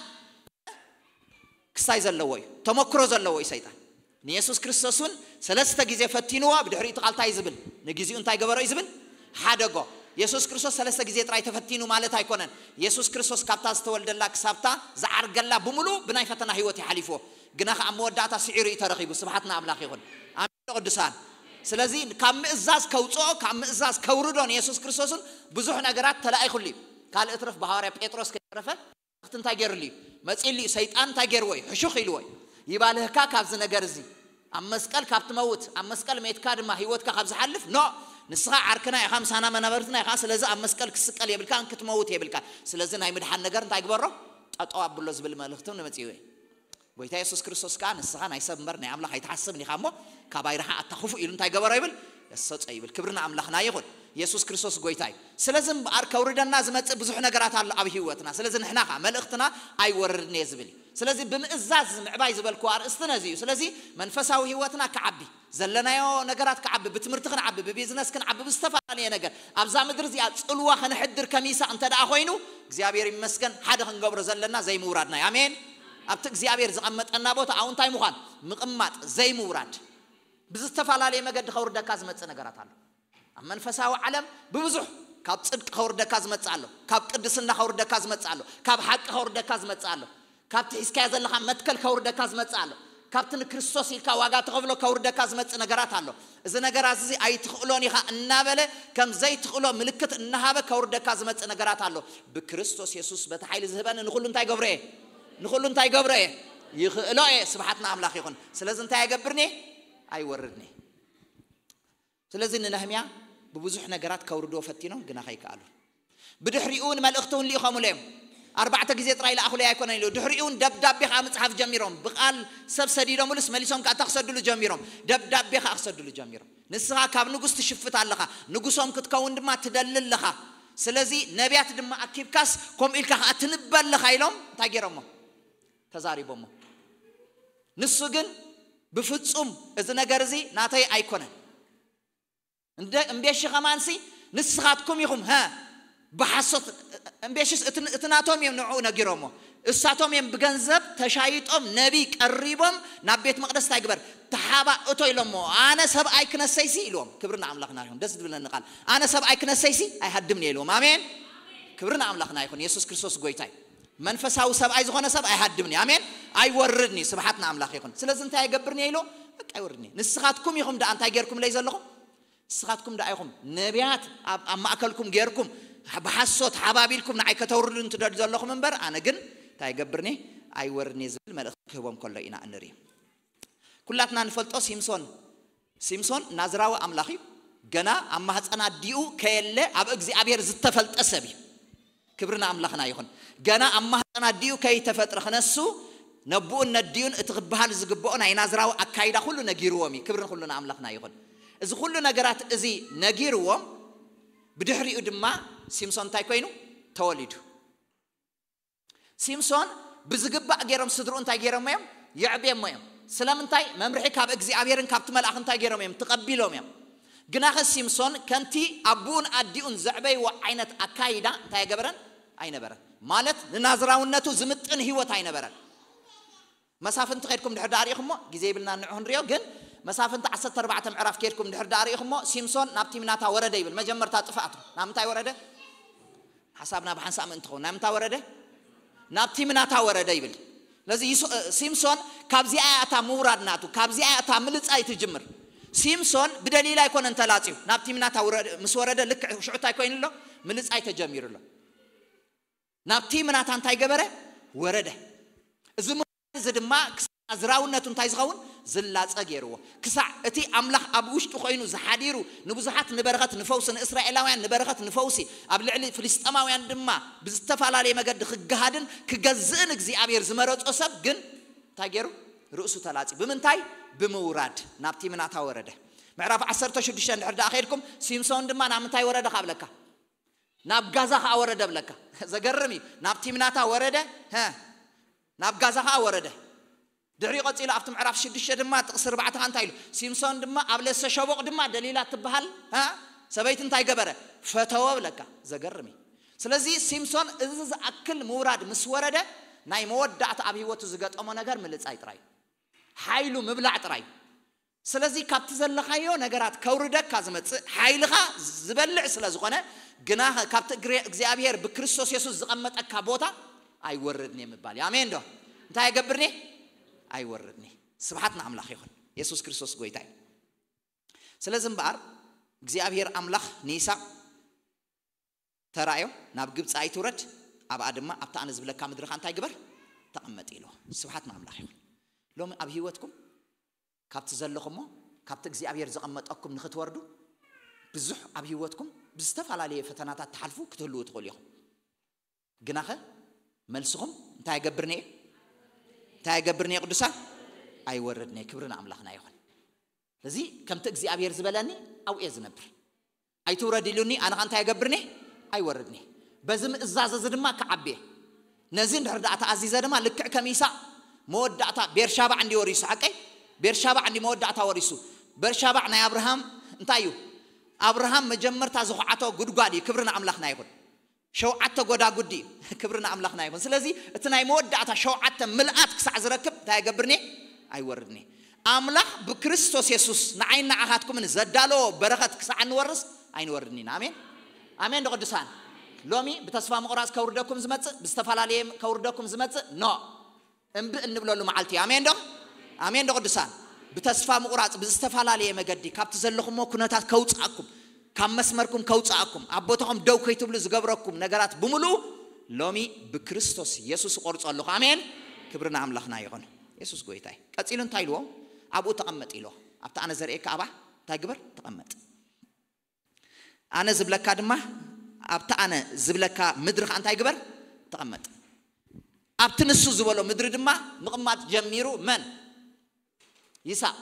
ክስታይ ዘለዎ እዩ፣ ተመክሮ ዘለዎ እዩ ሰይጣን። ንየሱስ ክርስቶስ እውን ሰለስተ ግዜ ፈቲንዎ፣ ብድሕሪኡ እቲ ቃል እንታይ እዩ ዝብል? ንግዚኡ እንታይ ገበሮ እዩ ዝብል? ሓደጎ። የሱስ ክርስቶስ ሰለስተ ግዜ ጥራይ ተፈቲኑ ማለት ኣይኮነን። የሱስ ክርስቶስ ካብታ ዝተወልደላ ክሳብታ ዝዓርገላ ብምሉእ ብናይ ፈተና ህይወት እዩ ሓሊፍዎ። ግና ከኣ ኣብ መወዳእታ ስዒሩ እዩ ተረኺቡ። ስብሓት ንኣምላኽ ይኹን። ኣሜን ዶ ቅዱሳን? ስለዚ ካብ ምእዛዝ ከውፅኦ፣ ካብ ምእዛዝ ከውርዶ ንየሱስ ክርስቶስን ብዙሕ ነገራት ተላኢኹሉ እዩ። ካልእ እትረፍ ብሃዋርያ ጴጥሮስ ከይተረፈ እቲ እንታይ ገይሩሉ እዩ? መጺሉ እዩ። ሰይጣን እንታይ ገይርዎ እዩ? ሕሹኽ ኢልዎ እዩ። ይባልህካ ካብዚ ነገር እዚ። ኣብ መስቀል ካብ ትመውት፣ ኣብ መስቀል ሜትካ ድማ ህይወትካ ካብ ዝሓልፍ፣ ኖ፣ ንስኻ ዓርክና ኢኻ፣ ምሳና መናበርትና ኢኻ፣ ስለዚ ኣብ መስቀል ክስቀል የብልካን፣ ክትመውት የብልካን። ስለዚ ናይ ምድሓን ነገር እንታይ ግበሮ? ጠጠው ኣብሎ ዝብል መልእኽቲ እውን መጺኡ እዩ። ጎይታ የሱስ ክርስቶስ ከኣ ንስኻ ናይ ሰብ እምበር ናይ ኣምላኽ ኣይትሓስብን ኢኻ እሞ፣ ካባይ ርሓቕ ኣታ ክፉእ ኢሉ እንታይ ገበሮ ይብል? ገሰጾ ይብል። ክብሪ ንኣምላኽና ይኹን። የሱስ ክርስቶስ ጎይታ እዩ። ስለዚ እምበኣር ከውርደና ዝመጽእ ብዙሕ ነገራት ኣሎ ኣብ ህይወትና። ስለዚ ንሕና ኸዓ መልእኽትና ኣይወርድን እየ ዝብል እዩ። ስለዚ ብምእዛዝ ምዕባይ ዝበልክዎ ኣርእስቲ ነዚ እዩ። ስለዚ መንፈሳዊ ህይወትና ክዓቢ፣ ዘለናዮ ነገራት ክዓቢ፣ ብትምህርቲ ክንዓቢ፣ ብቢዝነስ ክንዓቢ፣ ብዝተፈላለየ ነገር ኣብዛ ምድሪ እዚኣ ጽልዋ ከነሕድር ከሚሳ እንተ ደኣ ኮይኑ እግዚኣብሔር ይመስገን ሓደ ክንገብሮ ዘለና ዘይምውራድና እዩ። ኣሜን። ኣብቲ እግዚኣብሔር ዝቐመጠና ቦታ ኣብኡ እንታይ ምዃን ምቕማጥ ዘይምውራድ። ብዝተፈላለየ መገዲ ከውርደካ ዝመጽእ ነገራት ኣሎ። ኣብ መንፈሳዊ ዓለም ብብዙሕ ካብ ጽድቂ ከውርደካ ዝመጽእ ኣሎ፣ ካብ ቅድስና ከውርደካ ዝመጽእ ኣሎ፣ ካብ ሓቂ ከውርደካ ዝመጽእ ኣሎ፣ ካብቲ ሒዝካዮ ዘለኻ መትከል ከውርደካ ዝመጽእ ኣሎ፣ ካብቲ ንክርስቶስ ኢልካ ዋጋ ትኸፍሎ ከውርደካ ዝመጽእ ነገራት ኣሎ። እዚ ነገራት እዚ ኣይትኽእሎን ኢኻ እናበለ ከም ዘይትኽእሎ ምልክት እናሃበ ከውርደካ ዝመጽእ ነገራት ኣሎ። ብክርስቶስ የሱስ በቲ ሓይሊ ዝህበኒ ንኹሉ እንታይ ገብሮ እየ? ንኹሉ እንታይ ገብሮ እየ? ይኽእሎ እየ። ስብሓት ንኣምላኽ ይኹን። ስለዚ እንታይ ኣይገብርኒ? ኣይወርድኒ። ስለዚ ንነህምያ ብብዙሕ ነገራት ከውርድዎ ፈቲኖም ግና ከይከኣሉ። ብድሕሪኡ እውን መልእኽቲ እውን ልኢኸምሉ እዮም። ኣርባዕተ ግዜ ጥራይ ለኣኹለይ ኣይኮነን ኢሉ። ድሕሪኡ እውን ደብዳቤ ከዓ ምፅሓፍ ጀሚሮም። ብቓል ሰብ ሰዲዶምሉስ መሊሶም ከዓ እንታይ ክሰድሉ ጀሚሮም? ደብዳቤ ከዓ ክሰድሉ ጀሚሮም። ንስኻ ካብ ንጉስ ትሽፍት ኣለኻ፣ ንጉሶም ክትከውን ድማ ትደሊ ኣለኻ። ስለዚ ነቢያት ድማ ኣኪብካስ ከምኡ ኢልካ ከዓ ትንበ ኣለኻ ኢሎም እንታይ ገይሮሞ? ተዛሪቦሞ። ንሱ ግን ብፍጹም እዚ ነገር እዚ ናተይ ኣይኮነን። እንደ እምቤሺ ከማንሲ ንስኻትኩም ኢኹም፣ ሀ፣ ብሓሶት። እምቤሽስ እቲ እቲ ናቶም እዮም ንዕኡ ነጊሮሞ። እሳቶም እዮም ብገንዘብ ተሻይጦም ነቢ ቀሪቦም ናብ ቤት መቕደስ እንታይ ግበር? ተሓባእቶ ኢሎሞ። ኣነ ሰብኣይ ክነሰይሲ ኢልዎም። ክብሪ ንኣምላኽና ይኹን። ደስ ዝብለኒ ቃል። ኣነ ሰብኣይ ክነሰይሲ ኣይሃድምን እየ ኢልዎም። ኣሜን። ክብሪ ንኣምላኽና ይኹን። የሱስ ክርስቶስ ጎይታ እዩ። መንፈሳዊ ሰብኣይ ዝኾነ ሰብ ኣይሃድምን እዩ። ኣሜን። ኣይወርድን እዩ። ስብሓት ንኣምላኽ ይኹን። ስለዚ እንታይ ኣይገብርን እየ ኢልዎም? በቃ ኣይወርድን እየ። ንስኻትኩም ኢኹም ደኣ እንታይ ጌርኩምለይ ዘለኹም? ንስኻትኩም ደኣ ኢኹም ነቢያት ኣብ ኣብ ማእከልኩም ጌርኩም ብሓሶት ሓባቢልኩም ንዓይ ከተውርዱኒ ትደልዩ ዘለኹም እምበር፣ ኣነ ግን እንታይ ይገብርኒ? ኣይወርድኒ ዝብል መልእኽቲ ክህቦም ከሎ ኢና እንርኢ። ኩላትና ንፈልጦ ሲምሶን፣ ሲምሶን ናዝራዊ ኣምላኽ እዩ። ገና ኣብ ማህፀን ኣዲኡ ከየለ ኣብ እግዚኣብሔር ዝተፈልጠ ሰብ እዩ። ክብሪ ንኣምላኽና ይኹን። ገና ኣብ ማህፀን ኣዲኡ ከይተፈጥረ ክነሱ ነብኡን ነዲኡን እቲ ክበሃል ዝግብኦ ናይ ናዝራዊ ኣካይዳ ኩሉ ነጊርዎም እዩ። ክብሪ ንኩሉ ንኣምላኽና ይኹን። እዚ ኩሉ ነገራት እዚ ነጊርዎም ብድሕሪኡ ድማ ሲምሶን እንታይ ኮይኑ ተወሊዱ። ሲምሶን ብዝግባእ ገይሮም ስድርኡ እንታይ ገይሮሞ እዮም? የዕብየሞ እዮም። ስለምንታይ? መምርሒ ካብ እግዚኣብሔርን ካብቲ መልኣኽ እንታይ ገይሮም እዮም? ተቐቢሎም እዮም። ግናኸ ሲምሶን ከምቲ ኣቦኡን ኣዲኡን ዘዕበይዎ ዓይነት ኣካይዳ እንታይ ኣይገበረን? ኣይነበረን። ማለት ንናዝራውነቱ ዝምጥን ህይወት ኣይነበረን። መሳፍንቲ ከድኩም ድሕር ዳኣ ርኢኹሞ፣ ግዜ ይብልና ንዑ ክንሪኦ፣ ግን መሳፍንቲ ዓሰርተ ኣርባዕተ ምዕራፍ ከድኩም ድሕር ዳኣ ርኢኹሞ፣ ሲምሶን ናብ ቲምናታ ወረደ ይብል። መጀመርታ ጥፍኣቱ ናብ ምንታይ ወረደ? ሓሳብና ብሓንሳእ ምእንቲ ኸውን ናብ ምንታይ ወረደ? ናብ ቲምናታ ወረደ ይብል። ስለዚ ይሱ- ሲምሶን ካብዚኣ እያ እታ ምውራድ ናቱ፣ ካብዚኣ እያ እታ ምልጻይ ትጅምር። ሲምሶን ብደሊላ ኣይኮነን ተላጽዩ ናብ ቲምናታ ውረደ- ምስ ወረደ ልክዕ ሽዑ እንታይ ኮይኑ ኣሎ? ምልጻይ ተጀሚሩ ኣሎ። ናብ ቲምናታ እንታይ ገበረ? ወረደ። እዚ ምውራድ እዚ ድማ ክሳዕ ናዝራውነቱ እንታይ ዝኸውን? ዝላጸ ገይርዎ። ክሳዕ እቲ ኣምላኽ ኣብ ውሽጡ ኮይኑ ዝሓዲሩ ንብዙሓት ንበረኸት ንፈውሲ፣ ንእስራኤላውያን ንበረኸት ንፈውሲ፣ ኣብ ልዕሊ ፍልስጤማውያን ድማ ብዝተፈላለየ መገዲ ክገሃድን ክገዝእን እግዚኣብሔር ዝመረጾ ሰብ ግን እንታይ ገይሩ? ርእሱ ተላጺ። ብምንታይ? ብምውራድ ናብ ቲምናታ ወረደ። ምዕራፍ ዓሰርተ ሽዱሽተ እንድሕር ደኣ ከይድኩም፣ ሲምሶን ድማ ናብ ምንታይ ወረደ ካብለካ? ናብ ጋዛ ከኣ ወረደ ብለካ። ዘገርም እዩ። ናብ ቲምናታ ወረደ፣ ሀ፣ ናብ ጋዛ ከኣ ወረደ። ድሕሪኡ ቀጺሉ ኣብቲ ምዕራፍ ሽዱሽተ ድማ ጥቕሲ ኣርባዕተ ከኣ እንታይ ኢሉ? ሲምሶን ድማ ኣብ ለሰ ሸቦቕ ድማ ደሊላ እትበሃል፣ ሀ፣ ሰበይቲ እንታይ ገበረ? ፈተወ ብለካ። ዘገርም እዩ። ስለዚ ሲምሶን እዚ ዝኣክል ምውራድ ምስ ወረደ ናይ መወዳእታ ኣብ ህይወቱ ዝገጠሞ ነገር ምልጻይ ጥራይ እዩ። ሓይሉ ምብላዕ ጥራይ እዩ። ስለዚ ካብቲ ዘለኻዮ ነገራት ከውርደካ ዝመጽእ ሓይልኻ ዝበልዕ ስለ ዝኾነ፣ ግና ካብቲ እግሪ እግዚኣብሔር ብክርስቶስ የሱስ ዝቐመጠካ ቦታ ኣይወርድን እየ ምባል እዩ። ኣሜን ዶ? እንታይ ኣይገብርን እየ? ኣይወርድን እየ። ስብሓት ንኣምላኽ ይኹን። የሱስ ክርስቶስ ጎይታ እዩ። ስለዚ እምበኣር እግዚኣብሔር ኣምላኽ ንይስሐቅ ተራእዮ፣ ናብ ግብፂ ኣይትውረድ፣ ኣብኣ ድማ ኣብታ ኣነ ዝብለካ ምድርኻ እንታይ ግበር? ተቐመጥ ኢልዎ። ስብሓት ንኣምላኽ ይኹን። ሎሚ ኣብ ህይወትኩም ካብቲ ዘለኹሞ ካብቲ እግዚኣብሔር ዘቐመጠኩም ንኽትወርዱ ብዙሕ ኣብ ህይወትኩም ብዝተፈላለየ ፈተናታት ትሓልፉ ክትህልዉ ትኽእሉ ኢኹም። ግናኸ መልስኹም እንታይ ኣይገብርን እየ? እንታይ ኣይገብርን እየ ቅዱሳን? ኣይወርድን እየ። ክብሪ ንኣምላኽና ይኹን። እዚ ከምቲ እግዚኣብሔር ዝበለኒ ኣብኡ እየ ዝነብር። ኣይትውረድ ኢሉኒ፣ ኣነ ኸ እንታይ እገብርኒ? ኣይወርድኒ። በዚ ምእዛዝ እዚ ድማ ክዓቢ እየ። ነዚ እንድሕር ደኣ ተኣዚዘ ድማ ልክዕ ከም ይስሐቅ መወዳእታ ቤርሻባዕ እንዲ ወሪሱ፣ ሓቀይ? ቤርሻባዕ እንዲ መወዳእታ ወሪሱ። ቤርሻባዕ ናይ ኣብርሃም እንታይ እዩ? ኣብርሃም መጀመርታ ዝኹዓቶ ጉድጓድ እዩ። ክብሪ ንኣምላኽና ይኹን። ሸውዓተ ጎዳጉዲ እዩ። ክብሪ ንኣምላኽና ይኹን። ስለዚ እቲ ናይ መወዳእታ ሸውዓተ ምልኣት ክሳዕ ዝረክብ እንታይ እገብርኒ? ኣይወርድኒ። ኣምላኽ ብክርስቶስ የሱስ ንዓይን ንዓኻትኩምን ዘዳለዎ በረኸት ክሳዕ እንወርስ ኣይንወርድን ኢና። ኣሜን። ኣሜን ዶ ቅዱሳን? ሎሚ ብተስፋ ምቑራጽ ከውርደኩም ዝመጽእ፣ ብዝተፈላለየ ከውርደኩም ዝመጽእ ኖ፣ እምቢ እንብለሉ መዓልቲ እዩ። ኣሜን ዶ? ኣሜን ዶ ቅዱሳን? ብተስፋ ምቑራጽ ብዝተፈላለየ መገዲ ካብቲ ዘለኹሞ ኩነታት ከውጽኣኩም፣ ካብ መስመርኩም ከውጽኣኩም፣ ኣብ ቦታኹም ደው ከይትብሉ ዝገብረኩም ነገራት ብምሉኡ ሎሚ ብክርስቶስ የሱስ እቆርጾ ኣለኹ። ኣሜን። ክብሪ ንኣምላኽና ይኹን። የሱስ ጎይታይ። ቀጺሉ እንታይ ኢልዎ? ኣብኡ ተቐመጥ ኢልዎ። ኣብቲ ኣነ ዘርእየካ ኣባ እንታይ ግበር? ተቐመጥ። ኣነ ዝብለካ ድማ ኣብቲ ኣነ ዝብለካ ምድሪ ኸዓ እንታይ ግበር? ተቐመጥ። ኣብቲ ንሱ ዝበሎ ምድሪ ድማ ምቕማጥ ጀሚሩ መን? ይስሐቅ።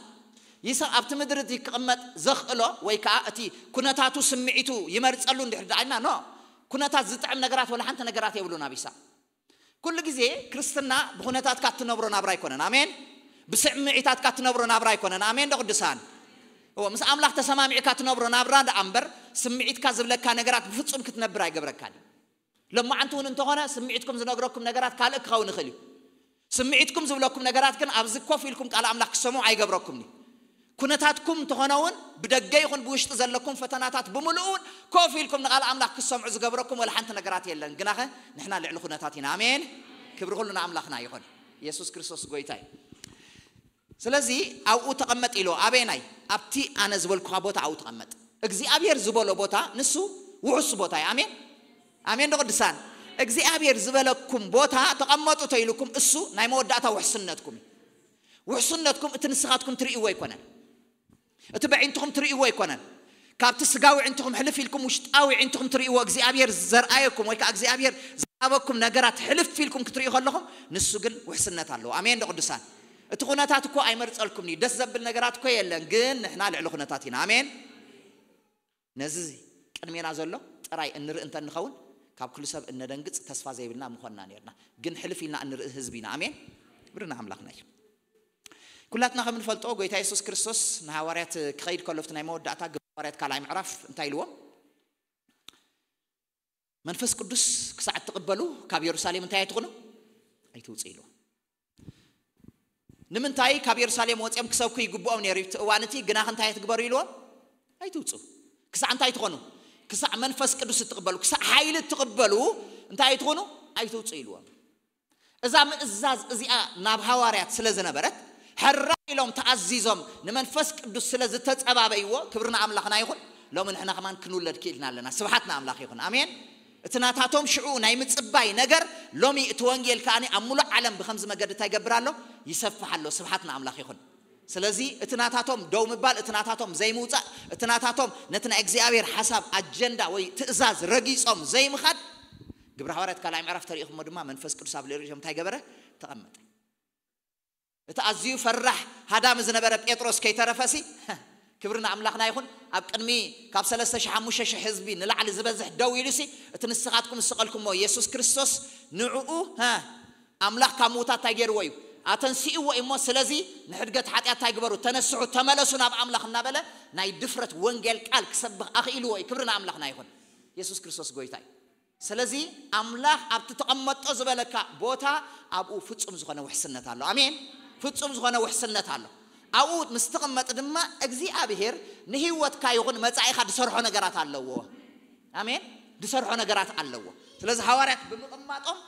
ይስሐቅ ኣብቲ ምድሪ እቲ ክቕመጥ ዘኽእሎ ወይ ከዓ እቲ ኩነታቱ ስምዒቱ ይመርጸሉ እንድሕር ደኣ ኢልና፣ ኖ፣ ኩነታት ዝጥዕም ነገራት ወላ ሓንቲ ነገራት የብሉን ኣብ ይስሐቅ። ኩሉ ግዜ ክርስትና ብኹነታትካ እትነብሮ ናብራ ኣይኮነን። ኣሜን። ብስምዒታትካ እትነብሮ ናብራ ኣይኮነን። ኣሜን ዶ ቅዱሳን? እዎ፣ ምስ ኣምላኽ ተሰማሚዕካ እትነብሮ ናብራ ደኣ እምበር ስምዒትካ ዝብለካ ነገራት ብፍጹም ክትነብር ኣይገብረካን እዩ። ሎማዓንቲ እውን እንተኾነ ስምዒትኩም ዝነግረኩም ነገራት ካልእ ክኸውን ይኽእል እዩ። ስምዒትኩም ዝብለኩም ነገራት ግን ኣብዚ ኮፍ ኢልኩም ቃል ኣምላኽ ክሰምዑ ኣይገብረኩምን እዩ። ኩነታትኩም እንተኾነ እውን ብደገ ይኹን ብውሽጢ ዘለኩም ፈተናታት ብምልኡ እውን ኮፍ ኢልኩም ንቃል ኣምላኽ ክሰምዑ ዝገብረኩም ወላ ሓንቲ ነገራት የለን። ግናኸ ንሕና ልዕሊ ኩነታት ኢና። ኣሜን። ክብሪ ኩሉ ንኣምላኽና ይኹን። የሱስ ክርስቶስ ጎይታ እዩ። ስለዚ ኣብኡ ተቐመጥ ኢሎ። ኣበየናይ? ኣብቲ ኣነ ዝበልኩኻ ቦታ ኣብኡ ተቐመጥ። እግዚኣብሔር ዝበሎ ቦታ ንሱ ውሑስ ቦታ እዩ። ኣሜን። ኣሜን ዶ ቅዱሳን? እግዚኣብሔር ዝበለኩም ቦታ ተቐመጡ ተኢሉኩም እሱ ናይ መወዳእታ ውሕስነትኩም እዩ። ውሕስነትኩም እቲ ንስኻትኩም ትርእይዎ ኣይኮነን። እቲ በዒንትኹም ትርእይዎ ኣይኮነን። ካብቲ ስጋዊ ዕንትኹም ሕልፍ ኢልኩም ውሽጣዊ ዕንትኹም ትርእይዎ እግዚኣብሔር ዘርኣየኩም ወይ ከዓ እግዚኣብሔር ዝሃበኩም ነገራት ሕልፍ ኢልኩም ክትርእዩ ከለኹም ንሱ ግን ውሕስነት ኣለዎ። ኣሜን ዶ ቅዱሳን? እቲ ኩነታት እኮ ኣይመርጸልኩም እዩ። ደስ ዘብል ነገራት እኮ የለን፣ ግን ንሕና ልዕሊ ኩነታት ኢና። ኣሜን። ነዚ ቅድሜና ዘሎ ጥራይ እንርኢ እንተ ንኸውን ካብ ኩሉ ሰብ እነደንግጽ ተስፋ ዘይብልና ምኾንና ነርና። ግን ሕልፍ ኢልና እንርኢ ህዝቢ ኢና። ኣሜን። ክብሪ ንኣምላኽና እዩ። ኩላትና ከም እንፈልጦ ጎይታ የሱስ ክርስቶስ ንሃዋርያት ክኸይድ ከሎ ኣብቲ ናይ መወዳእታ ግብረ ሃዋርያት ካልኣይ ምዕራፍ እንታይ ኢልዎም? መንፈስ ቅዱስ ክሳዕ እትቕበሉ ካብ የሩሳሌም እንታይ ኣይትኹኑ? ኣይትውፁ ኢልዎም። ንምንታይ ካብ የሩሳሌም ወፂኦም ክሰብኩ ይግብኦም ነይሩ እቲ እዋን እቲ ግናኽ እንታይ ኣይትግበሩ ኢልዎም? ኣይትውፁ። ክሳዕ እንታይ ትኾኑ? ክሳዕ መንፈስ ቅዱስ እትቕበሉ፣ ክሳዕ ሓይሊ እትቕበሉ እንታይ ኣይትኾኑ? ኣይትውፁ ኢልዎም። እዛ ምእዛዝ እዚኣ ናብ ሃዋርያት ስለ ዝነበረት ሕራ ኢሎም ተኣዚዞም ንመንፈስ ቅዱስ ስለ ዝተጸባበይዎ ክብሪ ንኣምላኽና ይኹን። ሎሚ ንሕና ከማን ክንውለድ ክኢልና ኣለና። ስብሓት ንኣምላኽ ይኹን። ኣሜን። እቲ ናታቶም ሽዑ ናይ ምጽባይ ነገር ሎሚ እቲ ወንጌል ከኣ ኣብ ሙሉእ ዓለም ብኸምዚ መገዲ እንታይ ይገብር ኣሎ? ይሰፍሕ ኣሎ። ስብሓት ንኣምላኽ ይኹን። ስለዚ እቲ ናታቶም ደው ምባል፣ እቲ ናታቶም ዘይምውጻእ፣ እቲ ናታቶም ነቲ ናይ እግዚኣብሔር ሓሳብ ኣጀንዳ ወይ ትእዛዝ ረጊጾም ዘይምኻድ ግብረ ሃዋርያት ካልኣይ ምዕራፍ ተሪኢኹሞ ድማ መንፈስ ቅዱስ ኣብ ልዕሊኦም እንታይ ገበረ? ተቐመጠ። እቲ ኣዝዩ ፈራሕ ሃዳሚ ዝነበረ ጴጥሮስ ከይተረፈሲ ክብሪ ንኣምላኽና ይኹን። ኣብ ቅድሚ ካብ ሰለስተ ሺሕ ሓሙሽተ ሺሕ ህዝቢ ንላዕሊ ዝበዝሕ ደው ኢሉሲ እቲ ንስኻትኩም ዝሰቐልኩሞ የሱስ ክርስቶስ ንዕኡ ኣምላኽ ካብ ምዉታት እንታይ ገይርዎ እዩ? ኣተንሲእዎ እዩ። እሞ ስለዚ ንሕድገት ሓጢኣት እንታይ ግበሩ? ተነስሑ፣ ተመለሱ ናብ ኣምላኽ እናበለ ናይ ድፍረት ወንጌል ቃል ክሰብኽ ኣኽኢልዎ እዩ። ክብሪ ንኣምላኽና ይኹን። የሱስ ክርስቶስ ጎይታ እዩ። ስለዚ ኣምላኽ ኣብቲ ተቐመጦ ዝበለካ ቦታ ኣብኡ ፍጹም ዝኾነ ውሕስነት ኣሎ። ኣሜን። ፍጹም ዝኾነ ውሕስነት ኣሎ። ኣብኡ ምስ ትቕመጥ ድማ እግዚኣብሔር ንህይወትካ ይኹን መጻኢኻ ዝሰርሖ ነገራት ኣለዎ። ኣሜን። ዝሰርሖ ነገራት ኣለዎ። ስለዚ ሃዋርያት ብምቕማጦም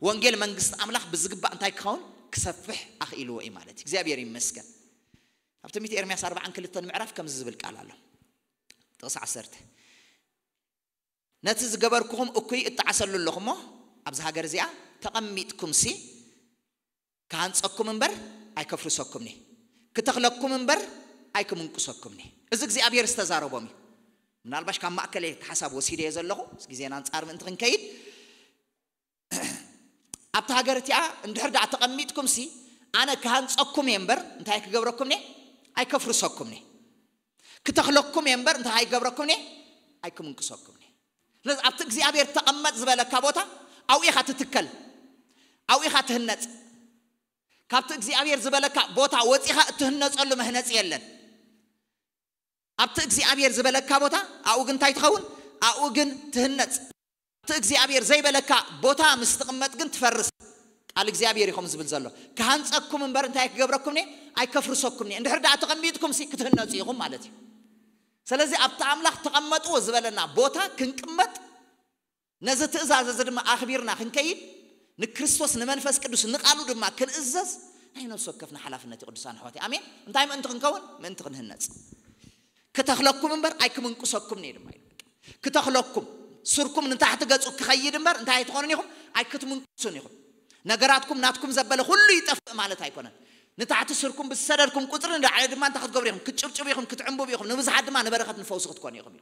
ወንጌል መንግስቲ ኣምላኽ ብዝግባእ እንታይ ክኸውን? ክሰፍሕ ኣኽኢልዎ እዩ ማለት እዩ። እግዚኣብሔር ይመስገን። ኣብ ትንቢት ኤርምያስ ኣርባዓን ክልተን ምዕራፍ ከምዚ ዝብል ቃል ኣሎ። ጥቕሲ ዓሰርተ፣ ነቲ ዝገበርኩኹም እኩይ እጠዓሰሉ ኣለኹ እሞ ኣብዚ ሃገር እዚኣ ተቐሚጥኩምሲ ክሃንጸኩም እምበር ኣይከፍርሰኩምኒ፣ ክተኽለኩም እምበር ኣይክምንቁሰኩምኒ። እዚ እግዚኣብሔር ዝተዛረቦም እዩ። ምናልባሽ ካብ ማእከል ሓሳብ ወሲደዮ ዘለኹ፣ ግዜና ኣንጻር ምእንቲ ክንከይድ፣ ኣብቲ ሃገር እቲኣ እንድሕር ደኣ ተቐሚጥኩምሲ ኣነ ክሃንጸኩም እየ እምበር እንታይ ክገብረኩም እየ? ኣይከፍርሰኩም እየ። ክተኽለኩም እየ እምበር እንታይ ኣይገብረኩም እየ? ኣይክምንቅሰኩምኒ። ስለዚ ኣብቲ እግዚኣብሔር ተቐመጥ ዝበለካ ቦታ ኣብኡ ኢኻ ትትከል፣ ኣብኡ ኢኻ ትህነጽ። ካብቲ እግዚኣብሔር ዝበለካ ቦታ ወጺኻ እትህነጸሉ መህነጺ የለን። ኣብቲ እግዚኣብሔር ዝበለካ ቦታ ኣብኡ ግን እንታይ ትኸውን? ኣብኡ ግን ትህነጽ። ኣብቲ እግዚኣብሔር ዘይበለካ ቦታ ምስ ትቕመጥ ግን ትፈርስ። ቃል እግዚኣብሔር እዩ ከምኡ ዝብል ዘሎ። ክሃንጸኩም እምበር እንታይ ክገብረኩም እየ? ኣይከፍርሰኩም እየ። እንድሕር ደኣ ተቐሚጥኩም ሲ ክትህነጹ ኢኹም ማለት እዩ። ስለዚ ኣብቲ ኣምላኽ ተቐመጥዎ ዝበለና ቦታ ክንቅመጥ፣ ነዚ ትእዛዝ እዚ ድማ ኣኽቢርና ክንከይድ፣ ንክርስቶስ ንመንፈስ ቅዱስ ንቓሉ ድማ ክንእዘዝ ናይ ነፍሲ ወከፍና ሓላፍነት እዩ። ቅዱሳን ኣሕዋት ኣሜን። እንታይ ምእንቲ ክንከውን? ምእንቲ ክንህነጽ። ክተኽለኩም እምበር ኣይክምንቅሰኩም እየ ድማ ኢሉ። ክተኽለኩም፣ ስርኩም ንታሕቲ ገጹ ክኸይድ እምበር እንታይ ኣይትኾኑን ኢኹም? ኣይክትምንቅሱን ኢኹም። ነገራትኩም ናትኩም ዘበለ ኩሉ ይጠፍእ ማለት ኣይኮነን። ንታሕቲ ስርኩም ብዝሰደድኩም ቁጽሪ ንላዕሊ ድማ እንታይ ክትገብሩ ኢኹም? ክትጭብጭቡ ኢኹም፣ ክትዕንብቡ ኢኹም። ንብዙሓት ድማ ንበረኸት ንፈውሲ ክትኮኑ ኢኹም ኢሉ።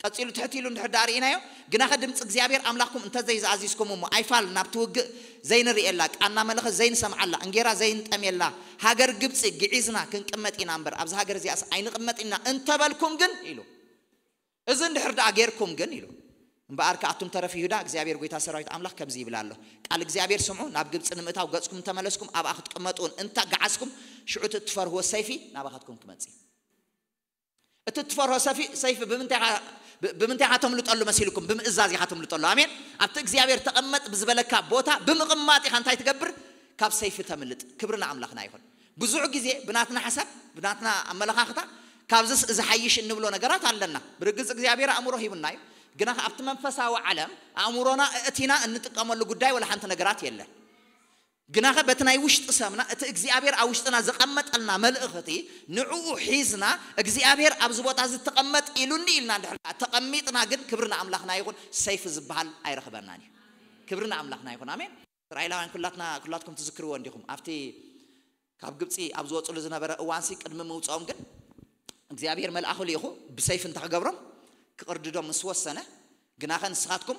ቀጺሉ ትሕት ኢሉ እንድሕር ደኣ ርኢናዮ፣ ግናኸ ድምፂ እግዚኣብሔር ኣምላኽኩም እንተዘይዝኣዚዝኩም እሞ ኣይፋል ናብቲ ውግእ ዘይንርእየላ፣ ቃና መለኸት ዘይንሰምዓላ፣ እንጌራ ዘይንጠምየላ ሃገር ግብፂ ግዒዝና ክንቅመጥ ኢና እምበር ኣብዚ ሃገር እዚኣስ ኣይንቕመጥ ኢና እንተበልኩም ግን ኢሉ። እዚ እንድሕር ደኣ ጌርኩም ግን ኢሉ። እምበኣር ከኣቱም ተረፍ ይሁዳ እግዚኣብሔር ጎይታ ሰራዊት ኣምላኽ ከምዚ ይብል ኣሎ፣ ቃል እግዚኣብሔር ስምዑ፣ ናብ ግብፂ ንምእታው ገፅኩም እንተመለስኩም ኣብኣ ክትቅመጡ እውን እንተ ገዓዝኩም ሽዑ እቲ እትፈርህዎ ሰይፊ ናባኻትኩም ክመጽእ እዩ። እቲ እትፈርሆ ሰፊ ሰይፊ ብምንታይ ኢኻ ተምልጠሉ መሲልኩም? ብምእዛዝ ኢኻ ተምልጠሉ። ኣሜን። ኣብቲ እግዚኣብሔር ተቐመጥ ብዝበለካ ቦታ ብምቕማጥ ኢኻ እንታይ ትገብር? ካብ ሰይፊ ተምልጥ። ክብሪ ንኣምላኽና ይኹን። ብዙሕ ግዜ ብናትና ሓሳብ ብናትና ኣመለኻኽታ ካብዝስ እዚ ሓይሽ እንብሎ ነገራት ኣለና። ብርግጽ እግዚኣብሔር ኣእምሮ ሂቡና እዩ። ግና ኣብቲ መንፈሳዊ ዓለም ኣእምሮና እእቲና እንጥቀመሉ ጉዳይ ወላ ሓንቲ ነገራት የለን። ግናኸ በቲ ናይ ውሽጢ ሰብና እቲ እግዚኣብሔር ኣብ ውሽጥና ዘቐመጠልና መልእኽቲ ንዕኡ ሒዝና እግዚኣብሔር ኣብዚ ቦታ እዚ ተቐመጥ ኢሉኒ ኢልና እንድሕር ተቐሚጥና ግን ክብሪ ንኣምላኽና ይኹን። ሰይፊ ዝበሃል ኣይረኽበናን እዩ። ክብሪ ንኣምላኽና ይኹን። ኣሜን። እስራኤላውያን ኩላትና ኩላትኩም ትዝክርዎ እንዲኹም ኣብቲ ካብ ግብፂ ኣብ ዝወፅሉ ዝነበረ እዋንሲ ቅድሚ ምውፅኦም ግን እግዚኣብሔር መልኣኹ ልኢኹ ብሰይፊ እንተ ክገብሮም ክቕርድዶም ምስ ወሰነ ግናኸ ንስኻትኩም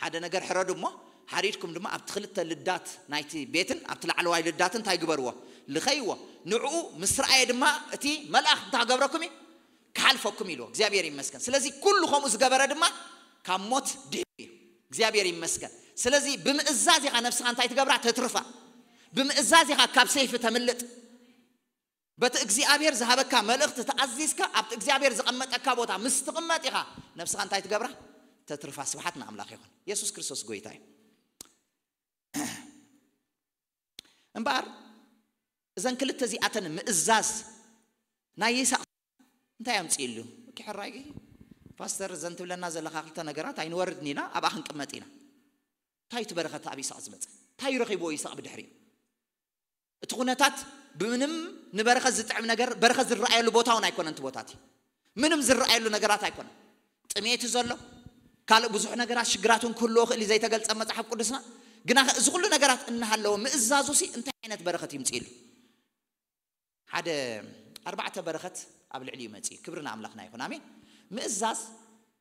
ሓደ ነገር ሕረዱ እሞ ሓሪድኩም ድማ ኣብቲ ክልተ ልዳት ናይቲ ቤትን ኣብቲ ላዕለዋይ ልዳትን እንታይ ግበርዎ? ልኸይዎ። ንዕኡ ምስ ረኣየ ድማ እቲ መልኣኽ እንታይ ክገብረኩም እዩ? ክሓልፈኩም ኢልዎ። እግዚኣብሔር ይመስገን። ስለዚ ኩሉ ከምኡ ዝገበረ ድማ ካብ ሞት ድሕን እዩ። እግዚኣብሔር ይመስገን። ስለዚ ብምእዛዝ ኢኻ ነብስኻ እንታይ ትገብራ? ተትርፋ። ብምእዛዝ ኢኻ ካብ ሰይፊ ተምልጥ። በቲ እግዚኣብሔር ዝሃበካ መልእኽቲ ተኣዚዝካ ኣብቲ እግዚኣብሔር ዘቐመጠካ ቦታ ምስ ትቕመጥ ኢኻ ነብስኻ እንታይ ትገብራ? ተትርፋ። ስብሓት ንኣምላኽ ይኹን። የሱስ ክርስቶስ ጎይታ እዩ። እምበኣር እዘን ክልተ እዚኣተን ምእዛዝ ናይ ይስሐቅ እንታይ ኣምፅእሉ? ሕራይ ፓስተር፣ እዘን ትብለና ዘለኻ ክልተ ነገራት ኣይንወርድን ኢና፣ ኣብኣ ክንቅመጥ ኢና። እንታይ እቲ በረኸት ኣብ ይስሐቅ ዝመፀ? እንታይ ረኺብዎ ይስሐቅ ብድሕሪኡ? እቲ ኩነታት ብምንም ንበረኸት ዝጥዕም ነገር፣ በረኸት ዝረኣየሉ ቦታ እውን ኣይኮነን። እቲ ቦታት ምንም ዝረኣየሉ ነገራት ኣይኮነን። ጥሜት ዘሎ ካልእ ብዙሕ ነገራት ሽግራት እውን ክህልዎ ክእል እዩ ዘይተገልጸ መጽሓፍ ቅዱስና። ግና እዚ ኩሉ ነገራት እናሃለወ ምእዛዙ ሲ እንታይ ዓይነት በረኸት ይምጽእሉ? ሓደ ኣርባዕተ በረኸት ኣብ ልዕሊኡ መጽእ። ክብሪ ንኣምላኽና ይኹን። ኣሜን። ምእዛዝ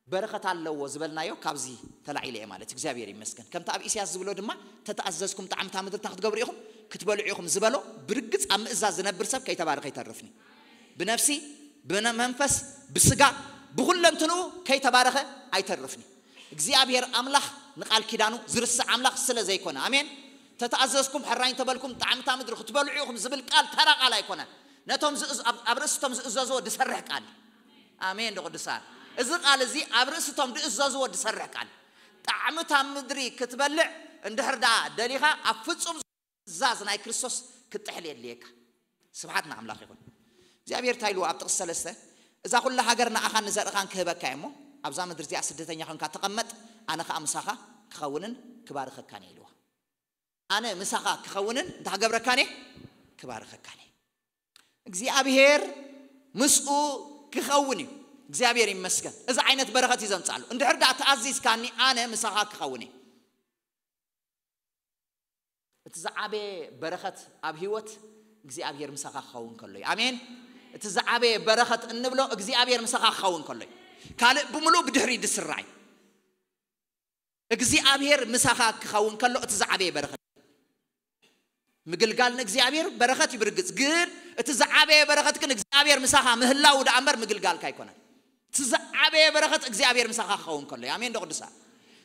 በረኸት ኣለዎ ዝበልናዮ ካብዚ ተላዒለ እየ ማለት እግዚኣብሔር ይመስገን። ከምቲ ኣብ ኢሳያስ ዝብሎ ድማ ተተኣዘዝኩም ጣዕምታ ምድርታ ክትገብሩ ኢኹም ክትበልዑ ኢኹም ዝበሎ ብርግጽ ኣብ ምእዛዝ ዝነብር ሰብ ከይተባረኸ ኣይተርፍኒ። ብነፍሲ ብመንፈስ ብስጋ ብኩለንትንኡ ከይተባረኸ ኣይተርፍኒ። እግዚኣብሔር ኣምላኽ ንቃል ኪዳኑ ዝርስዕ ኣምላኽ ስለ ዘይኮነ። ኣሜን። ተተኣዘዝኩም ሕራይ እንተበልኩም ጣዕምታ ምድሪ ክትበልዑ ኢኹም ዝብል ቃል ተራ ቃል ኣይኮነን። ነቶም ዝእዝ- ኣብ- ኣብ ርእስቶም ዝእዘዝዎ ዝሰርሕ ቃል። ኣሜን። ንቅዱሳን እዚ ቃል እዚ ኣብ ርእስቶም ዝእዘዝዎ ዝሰርሕ ቃል። ጣዕምታ ምድሪ ክትበልዕ እንድሕር ደኣ ደሊኻ ኣብ ፍጹም ትእዛዝ ናይ ክርስቶስ ክትጥሕል የድልየካ። ስብሓት ንኣምላኽ ይኹን። እግዚኣብሔር እንታይ ኢልዎ ኣብ ጥቕሲ ሰለስተ? እዛ ኩላ ሃገር ንኣኻን ንዘርእኻን ክህበካ እየ እሞ ኣብዛ ምድሪ እዚኣ ስደተኛ ኮንካ ተቐመጥ፣ ኣነ ኸኣ ምሳኻ ክኸውንን ክባርኸካን እየ ኢልዎ። ኣነ ምሳኻ ክኸውንን እንታይ ክገብረካን እየ? ክባርኸካን እየ። እግዚኣብሔር ምስኡ ክኸውን እዩ። እግዚኣብሔር ይመስገን። እዚ ዓይነት በረኸት እዩ ዘምጻሉ። እንድሕር ደኣ ተኣዚዝካኒ ኣነ ምሳኻ ክኸውን እየ። እቲ ዝዓበየ በረኸት ኣብ ህይወት እግዚኣብሔር ምሳኻ ክኸውን ከሎ እዩ። ኣሜን። እቲ ዝዓበየ በረኸት እንብሎ እግዚኣብሔር ምሳኻ ክኸውን ከሎ እዩ። ካልእ ብምሉእ ብድሕሪ ዝስራዕ እዩ። እግዚኣብሔር ምሳኻ ክኸውን ከሎ እቲ ዝዓበየ በረኸት ምግልጋል ንእግዚኣብሔር በረኸት እዩ ብርግጽ። ግን እቲ ዝዓበየ በረኸት ግን እግዚኣብሔር ምሳኻ ምህላው ደኣ እምበር ምግልጋልካ ኣይኮነን። እቲ ዝዓበየ በረኸት እግዚኣብሔር ምሳኻ ክኸውን ከሎ እዩ። ኣሜን ዶ ቅዱሳን?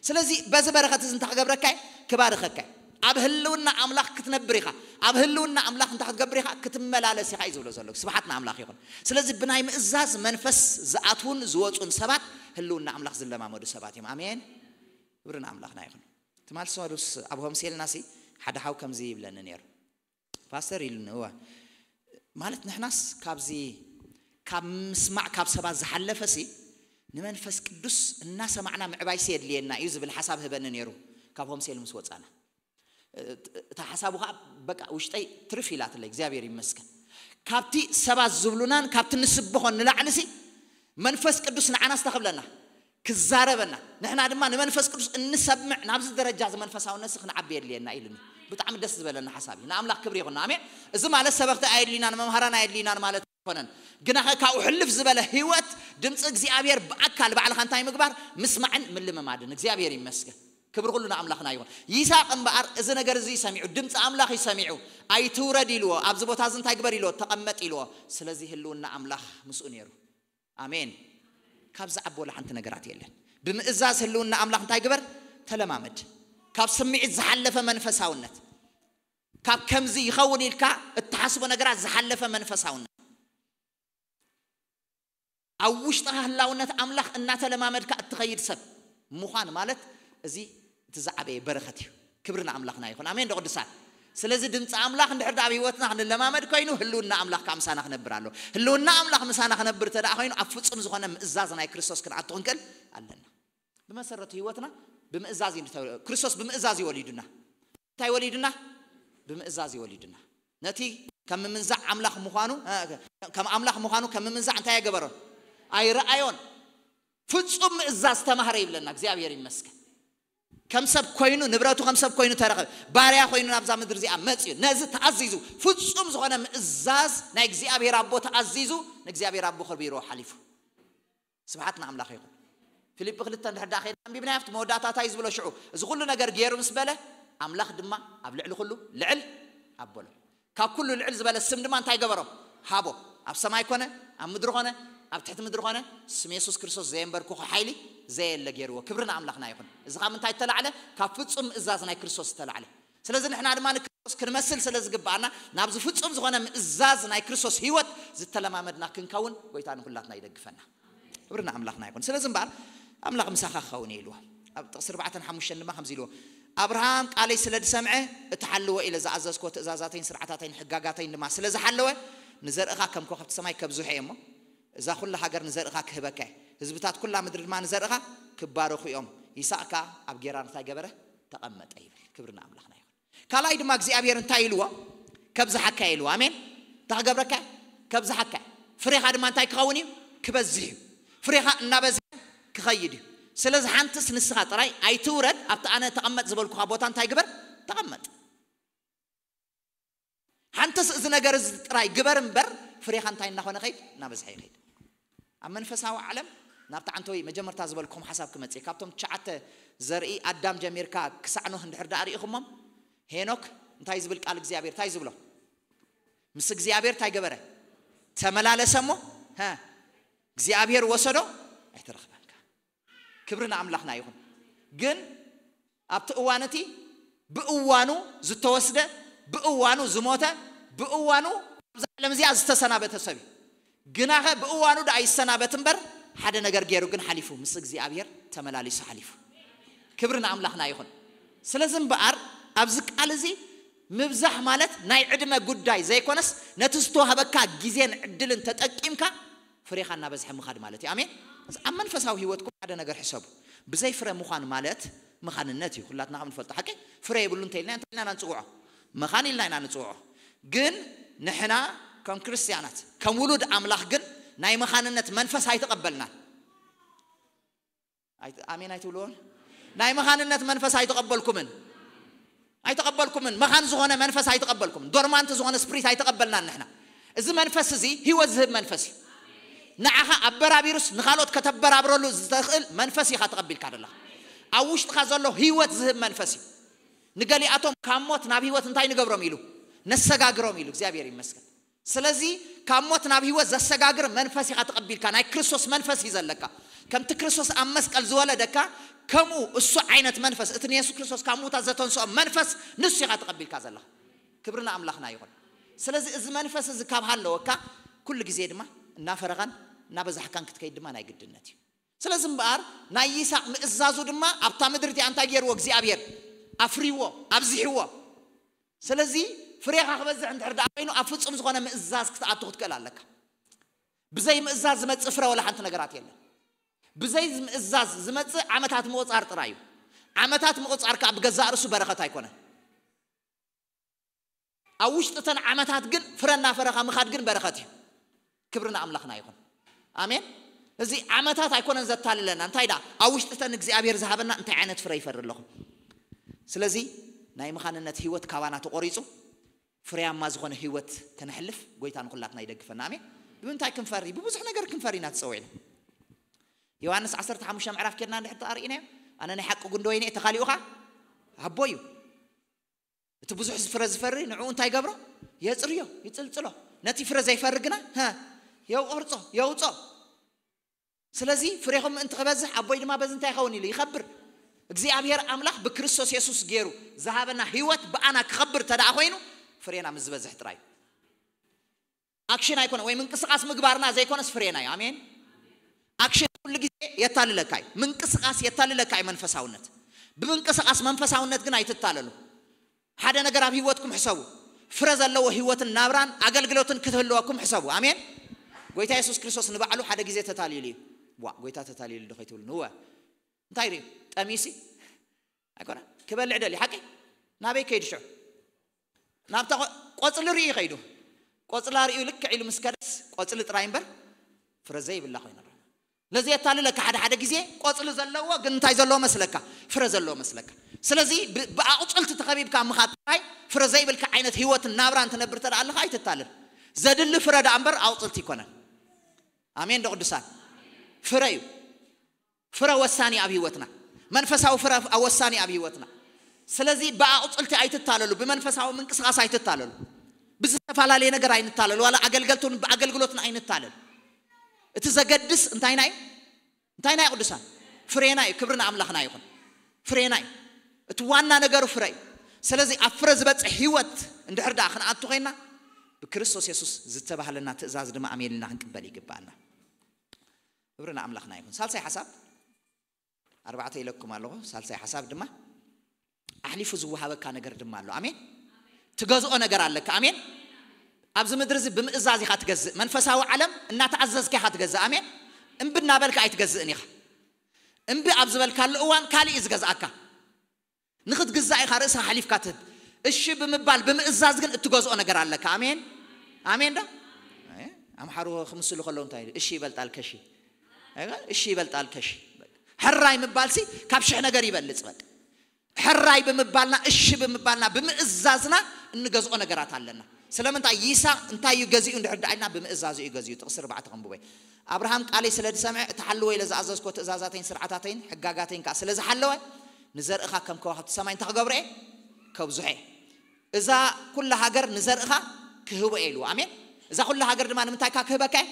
ስለዚ በዚ በረኸት እዚ እንታይ ክገብረካ እዩ? ክባርኸካ እዩ። ኣብ ህልውና ኣምላኽ ክትነብር ኢኻ። ኣብ ህልውና ኣምላኽ እንታይ ክትገብር ኢኻ? ክትመላለስ ኢኻ እዩ ዝብሎ ዘሎ። ስብሓት ንኣምላኽ ይኹን። ስለዚ ብናይ ምእዛዝ መንፈስ ዝኣትዉን ዝወፁን ሰባት ህልውና ኣምላኽ ዝለማመዱ ሰባት እዮም። ኣሜን። ክብሪ ንኣምላኽና ይኹን። ትማል ሰሉስ ኣብ ሆምሴልና ሲ ሓደ ሓው ከምዚ ይብለኒ ነይሩ። ፓስተር ኢሉኒ፣ እዋ፣ ማለት ንሕናስ ካብዚ ካብ ምስማዕ ካብ ሰባት ዝሓለፈ ሲ ንመንፈስ ቅዱስ እናሰማዕና ምዕባይ ሲ የድልየና እዩ ዝብል ሓሳብ ህበኒ ነይሩ። ካብ ሆምሴል ምስ ወፃና እታ ሓሳቡ ከዓ በቃ ውሽጠይ ትርፍ ኢላትለይ። እግዚኣብሔር ይመስገን። ካብቲ ሰባት ዝብሉናን ካብቲ ንስብኾን ንላዕሊ ሲ መንፈስ ቅዱስ ንዓናስ እንታይ ክብለና? ክዛረበና። ንሕና ድማ ንመንፈስ ቅዱስ እንሰምዕ ናብዚ ደረጃ እዚ መንፈሳውነት ሲ ክንዓቢ የድልየና ኢሉኒ። ብጣዕሚ ደስ ዝበለና ሓሳብ እዩ። ንኣምላኽ ክብሪ ይኹን። ኣሜን። እዚ ማለት ሰበኽቲ ኣየድልዩናን መምሃራን ኣየድልዩናን ማለት ኣይኮነን። ግናኸ ካብኡ ሕልፍ ዝበለ ህይወት ድምፂ እግዚኣብሔር ብኣካል ባዕልኻ እንታይ ምግባር? ምስማዕን ምልምማድን። እግዚኣብሔር ይመስገን። ክብሪ ኩሉ ንኣምላኽና ይኹን። ይስሐቅ እምበኣር እዚ ነገር እዚ ሰሚዑ፣ ድምፂ ኣምላኽ እዩ ሰሚዑ። ኣይትውረድ ኢልዎ፣ ኣብዚ ቦታ እዚ እንታይ ግበር ኢልዎ? ተቐመጥ ኢልዎ። ስለዚ ህልውና ኣምላኽ ምስኡ ነይሩ። ኣሜን። ካብ ዝዓቢ ወላ ሓንቲ ነገራት የለን። ብምእዛዝ ህልውና ኣምላኽ እንታይ ግበር? ተለማመድ። ካብ ስምዒት ዝሓለፈ መንፈሳውነት፣ ካብ ከምዚ ይኸውን ኢልካ እትሓስቦ ነገራት ዝሓለፈ መንፈሳውነት፣ ኣብ ውሽጥኻ ህላውነት ኣምላኽ እናተለማመድካ እትኸይድ ሰብ ምዃን ማለት እዚ እቲ ዝዓበየ በረኸት እዩ። ክብሪ ንኣምላኽና ይኹን። ኣሜን ዶ ቅዱሳን? ስለዚ ድምፂ ኣምላኽ እንድሕር ዳ ኣብ ህይወትና ክንለማመድ ኮይኑ ህልውና ኣምላኽ ከዓ ምሳና ክነብር ኣሎ። ህልውና ኣምላኽ ምሳና ክነብር እንተ ደኣ ኮይኑ ኣብ ፍጹም ዝኾነ ምእዛዝ ናይ ክርስቶስ ክንኣቱ ክንክእል ኣለና። ብመሰረቱ ህይወትና ብምእዛዝ እዩ እንተ-፣ ክርስቶስ ብምእዛዝ እዩ ወሊዱና። እንታይ ወሊዱና? ብምእዛዝ እዩ ወሊዱና። ነቲ ከም ምምንዛዕ ኣምላኽ ምዃኑ፣ እ፣ ከም ኣምላኽ ምዃኑ ከም ምምንዛዕ እንታይ ኣይገበሮን? ኣይረኣዮን። ፍጹም ምእዛዝ ተማህረ ይብለና። እግዚኣብሔር ይመስገን። ከም ሰብ ኮይኑ፣ ንብረቱ ከም ሰብ ኮይኑ ተረኸበ። ባርያ ኮይኑ ናብዛ ምድሪ እዚኣ መጽዩ። ነዚ ተኣዚዙ ፍጹም ዝኾነ ምእዛዝ ናይ እግዚኣብሔር ኣቦ ተኣዚዙ ንእግዚኣብሔር ኣቦ ክብርዎ ሓሊፉ። ስብሓት ንኣምላኽ ይኹን። ፊልጲ ክልተ እንድሕር ዳ ከይድና ኣንቢብናዮ ኣብቲ መወዳእታ እንታይ እዩ ዝብሎ ሽዑ? እዚ ኩሉ ነገር ገይሩ ምስ በለ ኣምላኽ ድማ ኣብ ልዕሊ ኩሉ ልዕል ኣበሎ። ካብ ኩሉ ልዕል ዝበለ ስም ድማ እንታይ ገበሮ? ሃቦ። ኣብ ሰማይ ኮነ ኣብ ምድሪ ኮነ ኣብ ትሕቲ ምድሪ ኮነ ስም የሱስ ክርስቶስ ዘየንበርክኾ ሓይሊ ዘየለ ገይርዎ። ክብሪ ንኣምላኽና ይኹን። እዚ ካብ ምንታይ ዝተላዕለ? ካብ ፍጹም ምእዛዝ ናይ ክርስቶስ ዝተላዕለ። ስለዚ ንሕና ድማ ንክርስቶስ ክንመስል ስለ ዝግብኣና ናብዚ ፍጹም ዝኾነ ምእዛዝ ናይ ክርስቶስ ህይወት ዝተለማመድና ክንከውን ጎይታ ንኹላትና ይደግፈና። ክብሪ ንኣምላኽና ይኹን። ስለዚ እምበኣር ኣምላኽ ምሳኻ ክኸውን እዩ ኢልዎ። ኣብ ጥቕሲ ኣርባዕተን ሓሙሽተን ድማ ከምዚ ኢልዎ፣ ኣብርሃም ቃለይ ስለ ዝሰምዐ፣ እቲ ሓልዎ ኢለ ዝኣዘዝክዎ ትእዛዛተይን ስርዓታተይን ሕጋጋተይን ድማ ስለ ዝሓለወ፣ ንዘርእኻ ከም ኮኸብቲ ሰማይ ከብዝሖ እየ እሞ፣ እዛ ኩላ ሃገር ንዘርእኻ ክህበካ እየ። ህዝብታት ኩላ ምድሪ ድማ ንዘርእኻ ክባረኹ እዮም። ይስሐቅ ከኣ ኣብ ጌራር እንታይ ገበረ? ተቐመጠ ይብል። ክብሪ ንኣምላኽና ይኹን። ካልኣይ ድማ እግዚኣብሔር እንታይ ኢልዎ? ከብዝሓካ ኢልዎ። ኣሜን። እንታይ ክገብረካ? ከብዝሓካ። ፍሬኻ ድማ እንታይ ክኸውን እዩ? ክበዝሕ እዩ። ፍሬኻ እናበዝሐ ክኸይድ እዩ። ስለዚ ሓንትስ ንስኻ ጥራይ ኣይትውረድ፣ ኣብቲ ኣነ ተቐመጥ ዝበልኩኻ ቦታ እንታይ ግበር? ተቐመጥ። ሓንትስ እዚ ነገር እዚ ጥራይ ግበር እምበር፣ ፍሬኻ እንታይ እናኾነ ኸይድ? እናበዝሐ ይኸይድ። ኣብ መንፈሳዊ ዓለም ናብቲ ዓንተወይ መጀመርታ ዝበልኩም ሓሳብ ክመጽእ፣ ካብቶም ትሽዓተ ዘርኢ ኣዳም ጀሚርካ ክሳዕ ኖህ እንድሕር ደኣ ርኢኹሞም፣ ሄኖክ እንታይ ዝብል ቃል እግዚኣብሔር እንታይ ዝብሎ? ምስ እግዚኣብሔር እንታይ ገበረ? ተመላለሰ እሞ፣ ሀ፣ እግዚኣብሔር ወሰዶ፣ ኣይተረኽበን። ክብሪ ንኣምላኽና ይኹን። ግን ኣብቲ እዋን እቲ ብእዋኑ ዝተወስደ፣ ብእዋኑ ዝሞተ፣ ብእዋኑ ኣብዛ ዓለም እዚኣ ዝተሰናበተ ሰብ እዩ። ግናኸ ብእዋኑ ደኣ ይሰናበት እምበር ሓደ ነገር ገይሩ ግን ሓሊፉ፣ ምስ እግዚኣብሔር ተመላሊሱ ሓሊፉ። ክብሪ ንኣምላኽና ይኹን። ስለዚ እምበኣር ኣብዚ ቃል እዚ ምብዛሕ ማለት ናይ ዕድመ ጉዳይ ዘይኮነስ ነቲ ዝተዋህበካ ግዜን ዕድልን ተጠቂምካ ፍሬኻ እናበዝሐ ምኻድ ማለት እዩ። ኣሜን። ኣብ መንፈሳዊ ህይወትኩም ሓደ ነገር ሕሰቡ። ብዘይ ፍረ ምዃን ማለት መኻንነት እዩ። ኩላትና ከም ንፈልጦ ሓቂ ፍረ የብሉ እንተ ኢልና እንታይ ኢልና ኢና ንጽውዖ? መኻን ኢልና ኢና ንጽውዖ። ግን ንሕና ከም ክርስትያናት ከም ውሉድ ኣምላኽ ግን ናይ መኻንነት መንፈስ ኣይተቐበልናን። ኣይ-፣ ኣሜን ኣይትብልዎን? ናይ መኻንነት መንፈስ ኣይተቐበልኩምን። ኣይተቐበልኩምን። መኻን ዝኾነ መንፈስ ኣይተቐበልኩምን። ዶርማንት ዝኾነ ስፕሪት ኣይተቐበልናን ንሕና። እዚ መንፈስ እዚ ህይወት ዝህብ መንፈስ እዩ። ንዓኻ ኣበራቢሩስ ንኻልኦት ከተበራብረሉ ዝተኽእል መንፈስ ኢኻ ተቐቢልካ ዘለኻ። ኣብ ውሽጥኻ ዘሎ ህይወት ዝህብ መንፈስ እዩ። ንገሊኣቶም ካብ ሞት ናብ ህይወት እንታይ ንገብሮም ኢሉ? ነሰጋግሮም ኢሉ። እግዚኣብሔር ይመስገን። ስለዚ ካብ ሞት ናብ ህይወት ዘሰጋግር መንፈስ ኢኻ ተቐቢልካ። ናይ ክርስቶስ መንፈስ እዩ ዘለካ። ከምቲ ክርስቶስ ኣብ መስቀል ዝወለደካ፣ ከምኡ እሱ ዓይነት መንፈስ፣ እቲ ንየሱስ ክርስቶስ ካብ ምዉታት ዘተንስኦ መንፈስ፣ ንሱ ኢኻ ተቐቢልካ ዘለኻ። ክብሪ ንኣምላኽና ይኹን። ስለዚ እዚ መንፈስ እዚ ካብ ሃለወካ፣ ኩሉ ግዜ ድማ እናፈረኻን እናበዛሕካን ክትከይድ ድማ ናይ ግድነት እዩ። ስለዚ እምበኣር ናይ ይስሐቅ ምእዛዙ ድማ ኣብታ ምድሪ እቲኣ እንታይ ገይርዎ እግዚኣብሔር? ኣፍሪዎ፣ ኣብዚሕዎ። ስለዚ ፍሬኻ ክበዝሕ እንድሕር ደኣ ኮይኑ ኣብ ፍጹም ዝኾነ ምእዛዝ ክትኣቱ ክትክእል ኣለካ። ብዘይ ምእዛዝ ዝመጽእ ፍረ ወላ ሓንቲ ነገራት የለን። ብዘይ ምእዛዝ ዝመጽእ ዓመታት ምቑጻር ጥራይ እዩ። ዓመታት ምቑጻር ከኣ ብገዛእ ርእሱ በረኸት ኣይኮነን። ኣብ ውሽጢ እተን ዓመታት ግን ፍረ እናፈረኻ ምኻድ ግን በረኸት እዩ። ክብሪ ንኣምላኽና ይኹን። ኣሜን። እዚ ዓመታት ኣይኮነን ዘታልለና። እንታይ ደኣ ኣብ ውሽጢ እተን እግዚኣብሔር ዝሃበና እንታይ ዓይነት ፍረ ይፈሪ ኣለኹ? ስለዚ ናይ መኻንነት ህይወት ካባና ተቖሪጹ ፍሬያማ ዝኾነ ህይወት ከነሕልፍ ጎይታ ንኹላትና ይደግፈና። ኣሜን። ብምንታይ ክንፈሪ? ብብዙሕ ነገር ክንፈሪ ኢና ተጸዊዕና። ዮሃንስ ዓሰርተ ሓሙሽተ ምዕራፍ ኬድና እንድሕር ተኣርኢናዮ፣ ኣነ ናይ ሓቂ ጉንዶ ወይኒ እየ፣ ተኻሊኡ ኸዓ ኣቦ እዩ። እቲ ብዙሕ ፍረ ዝፈሪ ንዕኡ እንታይ ይገብሮ? የጽርዮ፣ ይጽልጽሎ። ነቲ ፍረ ዘይፈሪ ግና፣ ሀ፣ የውቆርጾ፣ የውጾ። ስለዚ ፍሬኹም ምእንቲ ክበዝሕ ኣቦይ ድማ በዚ እንታይ ይኸውን ኢሉ ይኸብር። እግዚኣብሔር ኣምላኽ ብክርስቶስ የሱስ ገይሩ ዝሃበና ህይወት ብኣና ክኸብር ተደኣ ኮይኑ ፍሬና ምስ ዝበዝሕ ጥራይ እዩ። ኣክሽን ኣይኮነ ወይ ምንቅስቃስ ምግባርና ዘይኮነስ ፍሬና እዩ። ኣሜን። ኣክሽን ኩሉ ግዜ የታልለካ እዩ። ምንቅስቃስ የታልለካ እዩ መንፈሳውነት። ብምንቅስቃስ መንፈሳውነት ግን ኣይትታለሉ። ሓደ ነገር ኣብ ህይወትኩም ሕሰቡ። ፍረ ዘለዎ ህይወትን ናብራን ኣገልግሎትን ክትህልወኩም ሕሰቡ። ኣሜን። ጎይታ የሱስ ክርስቶስ ንባዕሉ ሓደ ግዜ ተታሊሉ እዩ። ዋ፣ ጎይታ ተታሊሉ ዶ ከይትብሉ ንወ እንታይ ርዩ? ጠሚሲ ኣይኮነ ክበልዕ ደሊ ሓቂ ናበይ ከይዱ ሽዑ ናብታ ቆ- ቆጽሊ ርኢ ከይዱ ቆጽላ ርእዩ ልክዕ ኢሉ ምስ ከደስ ቆጽሊ ጥራይ እምበር ፍረ ዘይብላ ኮይኑ። ነዚ የታልለካ ሓደ ሓደ ግዜ ቆጽሊ ዘለዎ ግን እንታይ ዘለዎ መስለካ? ፍረ ዘለዎ መስለካ። ስለዚ ብ- ብኣቑጽልቲ ተኸቢብካ ምኻድ ጥራይ ፍረ ዘይብልካ ዓይነት ህይወትን ናብራን ትነብር ተደኣ ኣለኻ ኣይትታለል። ዘድሊ ፍረ ደኣ እምበር ኣቑጽልቲ ይኮነን። ኣሜን ዶ ቅዱሳን? ፍረ እዩ። ፍረ ወሳኒ ኣብ ህይወትና። መንፈሳዊ ፍረ ወሳኒ ኣብ ህይወትና። ስለዚ ብኣቑጽልቲ ኣይትታለሉ፣ ብመንፈሳዊ ምንቅስቃስ ኣይትታለሉ። ብዝተፈላለየ ነገር ኣይንታለሉ። ዋላ ኣገልገልቱን ብኣገልግሎትን ኣይንታለሉ። እቲ ዘገድስ እንታይና እዩ? እንታይና እዩ ቅዱሳን? ፍሬና እዩ። ክብሪ ንኣምላኽና ይኹን። ፍሬና እዩ። እቲ ዋና ነገሩ ፍረ እዩ። ስለዚ ኣብ ፍረ ዝበጽሕ ህይወት እንድሕር ደኣ ክንኣቱ ኮይና ብክርስቶስ የሱስ ዝተባህለና ትእዛዝ ድማ ኣሜን ኢልና ክንቅበል ይግባኣና። ክብሪ ንኣምላኽና ይኹን። ሳልሳይ ሓሳብ ኣርባዕተ ኢለኩም ኣለኹ። ሳልሳይ ሓሳብ ድማ ኣሕሊፉ ዝወሃበካ ነገር ድማ ኣሎ። ኣሜን። ትገዝኦ ነገር ኣለካ። ኣሜን። ኣብዚ ምድሪ እዚ ብምእዛዝ ኢኻ ትገዝእ። መንፈሳዊ ዓለም እናተኣዘዝካ ኢኻ ትገዝእ። ኣሜን። እምቢ እናበልካ ኣይትገዝእን ኢኻ። እምቢ ኣብ ዝበልካሉ እዋን ካልእ እዩ ዝገዝኣካ። ንኽትግዛእ ኢኻ ርእስኻ ሓሊፍካ ትህብ። እሺ ብምባል ብምእዛዝ ግን እትገዝኦ ነገር ኣለካ። ኣሜን። ኣሜን ዶ? ኣምሓሩ ክምስሉ ከለዉ እንታይ እሺ ይበልጣል ከሺ። እሺ ይበልጣል ከሺ። ሕራይ ምባልሲ ካብ ሽሕ ነገር ይበልጽ። በቃ ሕራይ ብምባልና እሺ ብምባልና ብምእዛዝና እንገዝኦ ነገራት ኣለና። ስለምንታይ? ይስሐቅ እንታይ እዩ ገዚኡ እንድሕር ደኣ ኢልና ብምእዛዙ እዩ ገዚኡ። ጥቕሲ ኣርባዕተ ከንብቦ እየ። ኣብርሃም ቃለይ ስለ ዝሰምዐ እትሓልዎ ኢለ ዝኣዘዝኮ ትእዛዛተይን ስርዓታተይን ሕጋጋተይን ከኣ ስለ ዝሓለወ ንዘርእኻ ከም ከዋኽብቲ ሰማይ እንታይ ክገብሮ እየ? ከብዝሖ እየ። እዛ ኩላ ሃገር ንዘርእኻ ክህቦ እየ ኢልዎ። ኣሜን። እዛ ኩላ ሃገር ድማ ንምንታይ እካ ክህበካ እየ?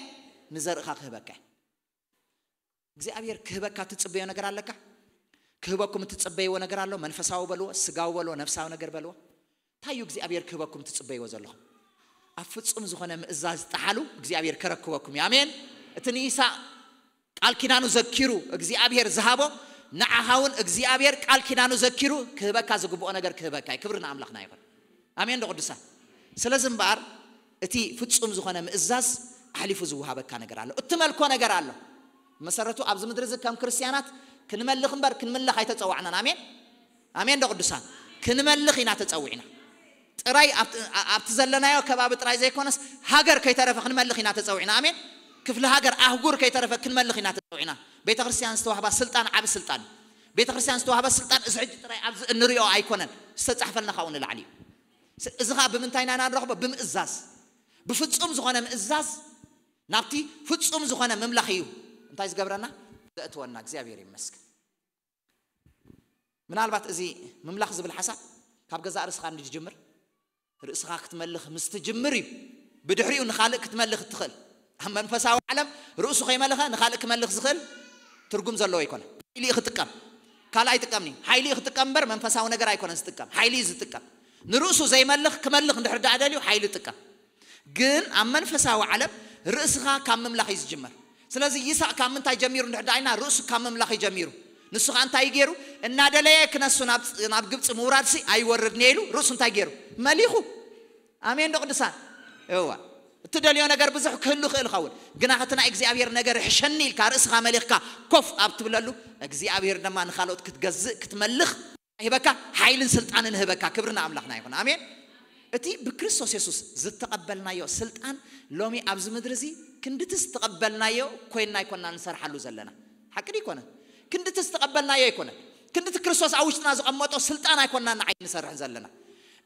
ንዘርእኻ ክህበካ እየ። እግዚኣብሔር ክህበካ ትጽበዮ ነገር ኣለካ? ክህበኩም እትጽበይዎ ነገር ኣሎ? መንፈሳዊ በልዎ፣ ስጋዊ በልዎ፣ ነፍሳዊ ነገር በልዎ። እንታይ እዩ እግዚኣብሔር ክህበኩም ትጽበይዎ ዘለኹም? ኣብ ፍጹም ዝኾነ ምእዛዝ ጥሓሉ፣ እግዚኣብሔር ከረክበኩም እዩ። ኣሜን። እቲ ንይስሐቅ ቃል ኪዳኑ ዘኪሩ እግዚኣብሔር ዝሃቦ ንዓኻ እውን እግዚኣብሔር ቃል ኪዳኑ ዘኪሩ ክህበካ ዝግብኦ ነገር ክህበካ እዩ። ክብሪ ንኣምላኽና ይኹን። ኣሜን ዶ ቅዱሳን? ስለዚ እምበኣር እቲ ፍጹም ዝኾነ ምእዛዝ ኣሕሊፉ ዝወሃበካ ነገር ኣሎ፣ እትመልኮ ነገር ኣሎ። መሰረቱ ኣብዚ ምድሪ እዚ ከም ክርስትያናት ክንመልኽ እምበር ክንምለኽ ኣይተጸዋዕናን። ኣሜን ኣሜን ዶ ቅዱሳን? ክንመልኽ ኢና ተጸዊዕና። ጥራይ ኣብቲ- ኣብቲ ዘለናዮ ከባቢ ጥራይ ዘይኮነስ ሃገር ከይተረፈ ክንመልኽ ኢና ተጸዊዕና። ኣሜን። ክፍለ ሃገር ኣህጉር ከይተረፈ ክንመልኽ ኢና ተጸዊዕና። ቤተ ክርስቲያን ዝተዋህባ ስልጣን ዓቢ ስልጣን እዩ። ቤተ ክርስቲያን ዝተዋህባ ስልጣን እዚ ሕጂ ጥራይ ኣብዚ እንሪኦ ኣይኮነን፣ ዝተጻሕፈልና ካብኡ ንላዕሊ እዩ። ስ- እዚ ኸዓ ብምንታይ ኢና ንረኽቦ? ብምእዛዝ። ብፍጹም ዝኾነ ምእዛዝ ናብቲ ፍጹም ዝኾነ ምምላኽ እዩ እንታይ ዝገብረና? ዘእትወና። እግዚኣብሔር ይመስገን። ምናልባት እዚ ምምላኽ ዝብል ሓሳብ ካብ ገዛእ ርእስኻ እንድጅምር፣ ርእስኻ ክትመልኽ ምስ ትጅምር እዩ ብድሕሪኡ ንኻልእ ክትመልኽ እትኽእል። ኣብ መንፈሳዊ ዓለም ርእሱ ከይመለኸ ንኻልእ ክመልኽ ዝኽእል ትርጉም ዘለዎ ኣይኮነ። ሓይሊ እዩ ክጥቀም፣ ካልእ ኣይጥቀምኒ። ሓይሊ እዩ ክጥቀም እምበር መንፈሳዊ ነገር ኣይኮነን ዝጥቀም። ሓይሊ እዩ ዝጥቀም። ንርእሱ ዘይመልኽ ክመልኽ እንድሕር ደኣ ደልዩ ሓይሊ ይጥቀም። ግን ኣብ መንፈሳዊ ዓለም ርእስኻ ካብ ምምላኽ እዩ ዝጅመር። ስለዚ ይስሐቅ ካብ ምንታይ ጀሚሩ እንድሕር ደኣ ኢልና፣ ርእሱ ካብ ምምላኽ እዩ ጀሚሩ። ንሱ ኸኣ እንታይ ገይሩ? እናደለየ ክነሱ ናብ፣ ናብ ግብፂ ምውራድሲ ኣይወርድን እየ ኢሉ ርእሱ እንታይ ገይሩ? መሊኹ። ኣሜን ዶ ቅዱሳን? እዋ፣ እትደልዮ ነገር ብዙሕ ክህሉ ይኽእል ይኸውን፣ ግና እቲ ናይ እግዚኣብሔር ነገር ሕሸኒ ኢልካ ርእስኻ መሊኽካ ኮፍ ኣብ ትብለሉ፣ እግዚኣብሔር ድማ ንኻልኦት ክትገዝእ ክትመልኽ ሂበካ፣ ሓይልን ስልጣንን ህበካ። ክብሪ ንኣምላኽና ይኹን። ኣሜን። እቲ ብክርስቶስ የሱስ ዝተቐበልናዮ ስልጣን ሎሚ ኣብዚ ምድሪ እዚ ክንድቲ ዝተቐበልናዮ ኮይንና ኣይኮንና ንሰርሓሉ ዘለና። ሓቂ ድዩ ኣይኮነን? ክንድቲ ዝተቐበልናዮ ኣይኮነን። ክንድቲ ክርስቶስ ኣብ ውሽጥና ዘቐመጦ ስልጣን ኣይኮንና ንዓይ ንሰርሕ ዘለና።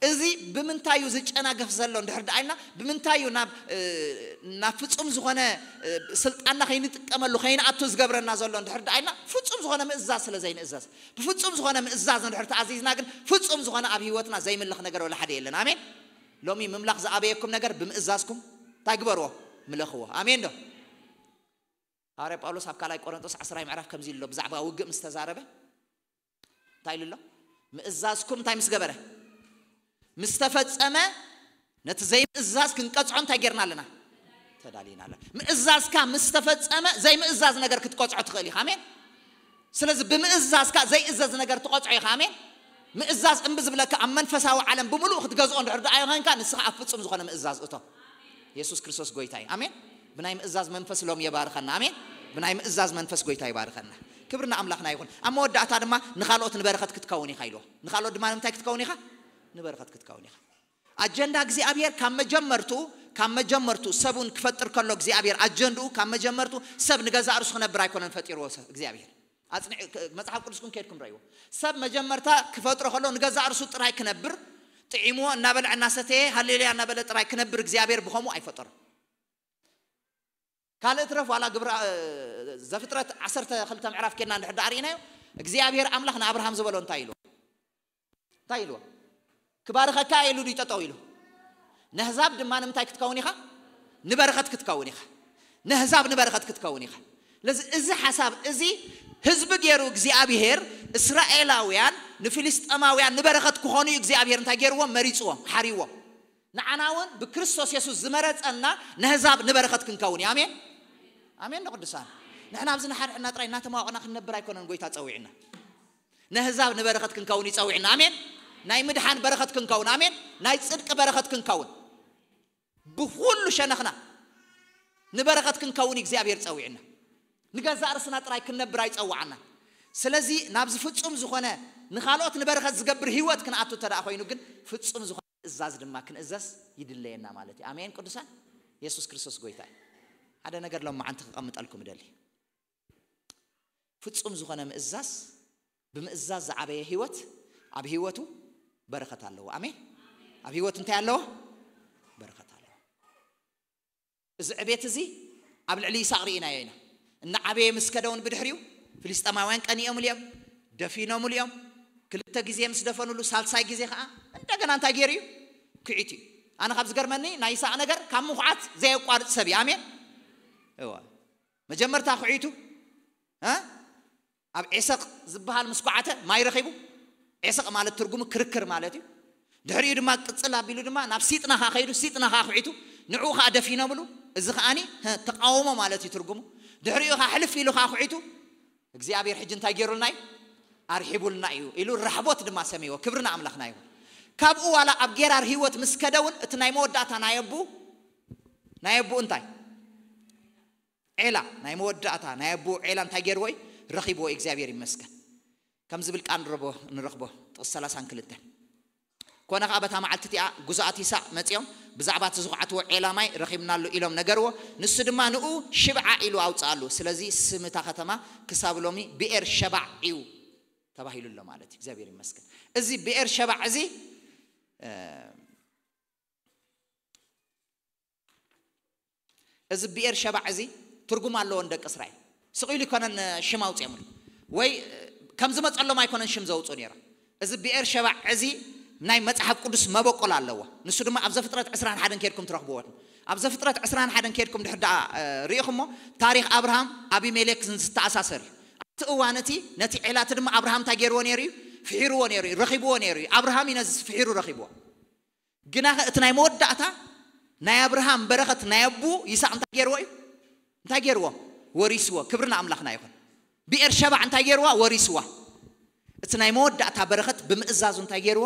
እዚ ብምንታይ እዩ ዝጨናገፍ ዘሎ እንድሕር ደኣ ኢልና፣ ብምንታይ እዩ ናብ፣ እ፣ ናብ ፍጹም ዝኾነ፣ እ፣ ስልጣንና ከይንጥቀመሉ ከይንኣቱ ዝገብረና ዘሎ እንድሕር ደኣ ኢልና፣ ፍጹም ዝኾነ ምእዛዝ ስለ ዘይንእዘዝ። ብፍጹም ዝኾነ ምእዛዝ እንድሕር ተኣዚዝና ግን፣ ፍጹም ዝኾነ ኣብ ህይወትና ዘይምለኽ ነገር ወላ ሓደ የለን። ኣሜን። ሎሚ ምምላኽ ዝኣበየኩም ነገር ብምእዛዝኩም እንታይ ግበርዎ? ምለኽዎ። ኣሜን ዶ? ሃዋርያ ጳውሎስ ኣብ ካልኣይ ቆሮንቶስ ዓስራይ ምዕራፍ ከምዚ ኢሉ ኣሎ፣ ብዛዕባ ውግእ ምስ ተዛረበ እንታይ ኢሉ ኣሎ? ምእዛዝኩም እንታይ ምስ ገበረ? ምስ ተፈጸመ፣ ነቲ ዘይምእዛዝ ክንቀጽዖ እንታይ ጌርና ኣለና? ተዳሊና ኣለና። ምእዛዝካ ምስ ተፈጸመ፣ ዘይምእዛዝ ነገር ክትቀጽዖ ትኽእል ኢኻ። ኣሜን። ስለዚ ብምእዛዝካ ዘይእዘዝ ነገር ትቐጽዖ ኢኻ። ኣሜን። ምእዛዝ እምቢ ዝብለካ ኣብ መንፈሳዊ ዓለም ብምሉእ ክትገዝኦ እንድሕር ደኣ ኮይንካ፣ ንስኻ ኣብ ፍጹም ዝኾነ ምእዛዝ እቶ። የሱስ ክርስቶስ ጎይታ እዩ። ኣሜን። ብናይ ምእዛዝ መንፈስ ሎም የባርኸና። ኣሜን። ብናይ ምእዛዝ መንፈስ ጎይታ ይባርኸና። ክብሪ ንኣምላኽና ይኹን። ኣብ መወዳእታ ድማ ንኻልኦት ንበረኸት ክትከውን ኢኻ ኢልዎ። ንኻልኦት ድማ ንምንታይ ክትከውን ኢኻ? ንበረኸት ክትከውን ኢኻ። ኣጀንዳ እግዚኣብሔር ካብ መጀመርቱ፣ ካብ መጀመርቱ ሰብ እውን ክፈጥር ከሎ እግዚኣብሔር ኣጀንድኡ ካብ መጀመርቱ ሰብ ንገዛእ ርእሱ ክነብር ኣይኮነን ፈጢርዎ ሰብ እግዚኣብሔር። ኣጽኒዕ፣ ክ-፣ መጽሓፍ ቅዱስኩም ከድኩም ረእይዎ። ሰብ መጀመርታ ክፈጥሮ ከሎ ንገዛእ ርእሱ ጥራይ ክነብር፣ ጥዒምዎ እናበልዐ እናሰተየ ሃሌሉያ እናበለ ጥራይ ክነብር እግዚኣብሔር ብኸምኡ ኣይፈጠሮ። ካልእ ትረፍ ዋላ ግብረ፣ እ፣ ዘፍጥረት ዓሰርተ ክልተ ምዕራፍ ኬድና እንድሕር ደኣ ርኢናዮ፣ እግዚኣብሔር ኣምላኽ ንኣብርሃም ዝበሎ እንታይ ኢልዎ? እንታይ ኢልዎ? ክባርኸካ ኢሉ ድዩ ጠጠው ኢሉ? ነህዛብ ድማ ንምንታይ ክትከውን ኢኻ? ንበረኸት ክትከውን ኢኻ። ነህዛብ ንበረኸት ክትከውን ኢኻ። ስለዚ እዚ ሓሳብ እዚ ህዝቢ ገይሩ እግዚኣብሔር እስራኤላውያን ንፍልስጤማውያን ንበረኸት ክኾኑ እዩ እግዚኣብሔር እንታይ ገይርዎም? መሪፅዎም፣ ሓሪዎም። ንዓና እውን ብክርስቶስ የሱስ ዝመረፀና ነህዛብ ንበረኸት ክንከውን እዩ። ኣሜን። ኣሜን ንቅዱሳን። ንሕና ኣብዚ ንሓድሕድና ጥራይ እናተማወቕና ክንነብር ኣይኮነን ጎይታ ፀዊዕና። ነህዛብ ንበረኸት ክንከውን ይጸውዕና። ኣሜን። ናይ ምድሓን በረኸት ክንከውን። ኣሜን። ናይ ጽድቂ በረኸት ክንከውን። ብኹሉ ሸነኽና ንበረኸት ክንከውን እግዚኣብሔር ጸዊዕና። ንገዛእ ርእስና ጥራይ ክንነብር ኣይጸውዓና። ስለዚ ናብዚ ፍጹም ዝኾነ ንኻልኦት ንበረኸት ዝገብር ህይወት ክንኣቱ እንተ ደኣ ኮይኑ ግን ፍጹም ዝኾነ ምእዛዝ ድማ ክንእዘዝ ይድለየና ማለት እዩ። ኣሜን ቅዱሳን። የሱስ ክርስቶስ ጎይታ እዩ። ሓደ ነገር ሎም መዓንቲ ክቐምጠልኩም እደሊ። ፍጹም ዝኾነ ምእዛዝ፣ ብምእዛዝ ዝዓበየ ህይወት ኣብ ህይወቱ በረኸት ኣለዎ። ኣሜን። ኣብ ህይወቱ እንታይ ኣለዎ? በረኸት ኣለዎ። እዚ ዕቤት እዚ ኣብ ልዕሊ ይስሐቅ ርኢናዮ ኢና። እናዓበየ ምስ ከደ እውን ብድሕሪኡ ፍልስጤማውያን ቀኒኦምሉ እዮም፣ ደፊኖምሉ እዮም። ክልተ ግዜ ምስ ደፈኑሉ፣ ሳልሳይ ግዜ ከዓ እንደገና እንታይ ገይሩ እዩ? ክዒቱ እዩ። ኣነ ካብ ዝገርመኒ ናይ ይስሐቅ ነገር ካብ ምኹዓት ዘየቋርጽ ሰብ እዩ። ኣሜን። እወ። መጀመርታ ክዒቱ፣ እ? ኣብ ዔሰቕ ዝበሃል ምስ ኳዓተ ማይ ረኺቡ። ዔሰቕ ማለት ትርጉሙ ክርክር ማለት እዩ። ድሕሪኡ ድማ ቅጽል ኣቢሉ ድማ ናብ ሲጥና ኸዓ ከይዱ፣ ሲጥና ኸዓ ክዒቱ፣ ንዕኡ ኸዓ ደፊኖምሉ። እዚ ኸዓኒ፣ ህ፣ ተቃውሞ ማለት እዩ ትርጉሙ። ድሕሪኡ ኸዓ ሕልፍ ኢሉ ኸዓ ክዒቱ፣ እግዚኣብሔር ሕጂ እንታይ ገይሩልና እዩ? ኣርሒቡልና እዩ ኢሉ ራሕቦት ድማ ሰምይዎ። ክብሪ ንኣምላኽና ይኹን። ካብኡ ዋላ ኣብ ጌራር ህይወት ምስ ከደ እውን እቲ ናይ መወዳእታ ናይ ኣቡኡ፣ ናይ ኣቡኡ እንታይ? ዔላ፣ ናይ መወዳእታ ናይ ኣቡኡ ዔላ እንታይ ገይርዎ እዩ? ረኺብዎ እዩ። እግዚኣብሔር ይመስገን። ከም ዝብል ቃል ንረቦ-፣ ንረኽቦ። ጥቕሲ ሰላሳን ክልተን። ኮነ ኸዓ በታ መዓልቲ እቲኣ ግዙኣት ይስሐቅ መጺኦም ብዛዕባ እቲ ዝኹዓትዎ ዔላ ማይ ረኺብናሉ ኢሎም ነገርዎ። ንሱ ድማ ንኡ ሽብዓ ኢሉ ኣውጽኣሉ። ስለዚ ስም እታ ከተማ ክሳብ ሎሚ ብኤር ሸባዕ እዩ ተባሂሉ ኣሎ ማለት እዩ። እግዚኣብሔር ይመስገን። እዚ ብኤር ሸባዕ እዚ፣ እ፣ እዚ ብኤር ሸባዕ እዚ ትርጉም ኣለዎ ንደቂ እስራኤል። ስቕ ኢሉ ኣይኮነን ሽም ኣውፂኦምሉ። ወይ ከም ዝመፀሎም ኣይኮነን ሽም ዘውፅኡ ነይሮም። እዚ ብኤር ሸባዕ እዚ ናይ መፅሓፍ ቅዱስ መበቆል ኣለዎ። ንሱ ድማ ኣብ ዘፍጥረት ዕስራን ሓደን ከይድኩም ትረኽብዎ። ኣብ ዘፍጥረት ዕስራን ሓደን ከድኩም ድሕር ደኣ ርኢኹሞ፣ ታሪኽ ኣብርሃም ኣቢሜሌክ ዝተኣሳሰር እዩ። ኣብቲ እዋን እቲ ነቲ ዔላ እቲ ድማ ኣብርሃም እንታይ ገይርዎ ነይሩ እዩ? ፍሒርዎ ነይሩ እዩ፣ ረኺብዎ ነይሩ እዩ። ኣብርሃም እዩ ነዚ ፍሒሩ ረኺብዎ። ግናኸ እቲ ናይ መወዳእታ ናይ ኣብርሃም በረኸት ናይ ኣቡ ይስሐቅ እንታይ ገይርዎ እዩ? እንታይ ገይርዎ? ወሪስዎ። ክብሪ ንኣምላኽና ይኹን። ብኤርሸባ እንታይ ገይርዋ? ወሪስዋ። እቲ ናይ መወዳእታ በረኸት ብምእዛዙ እንታይ ገይርዎ?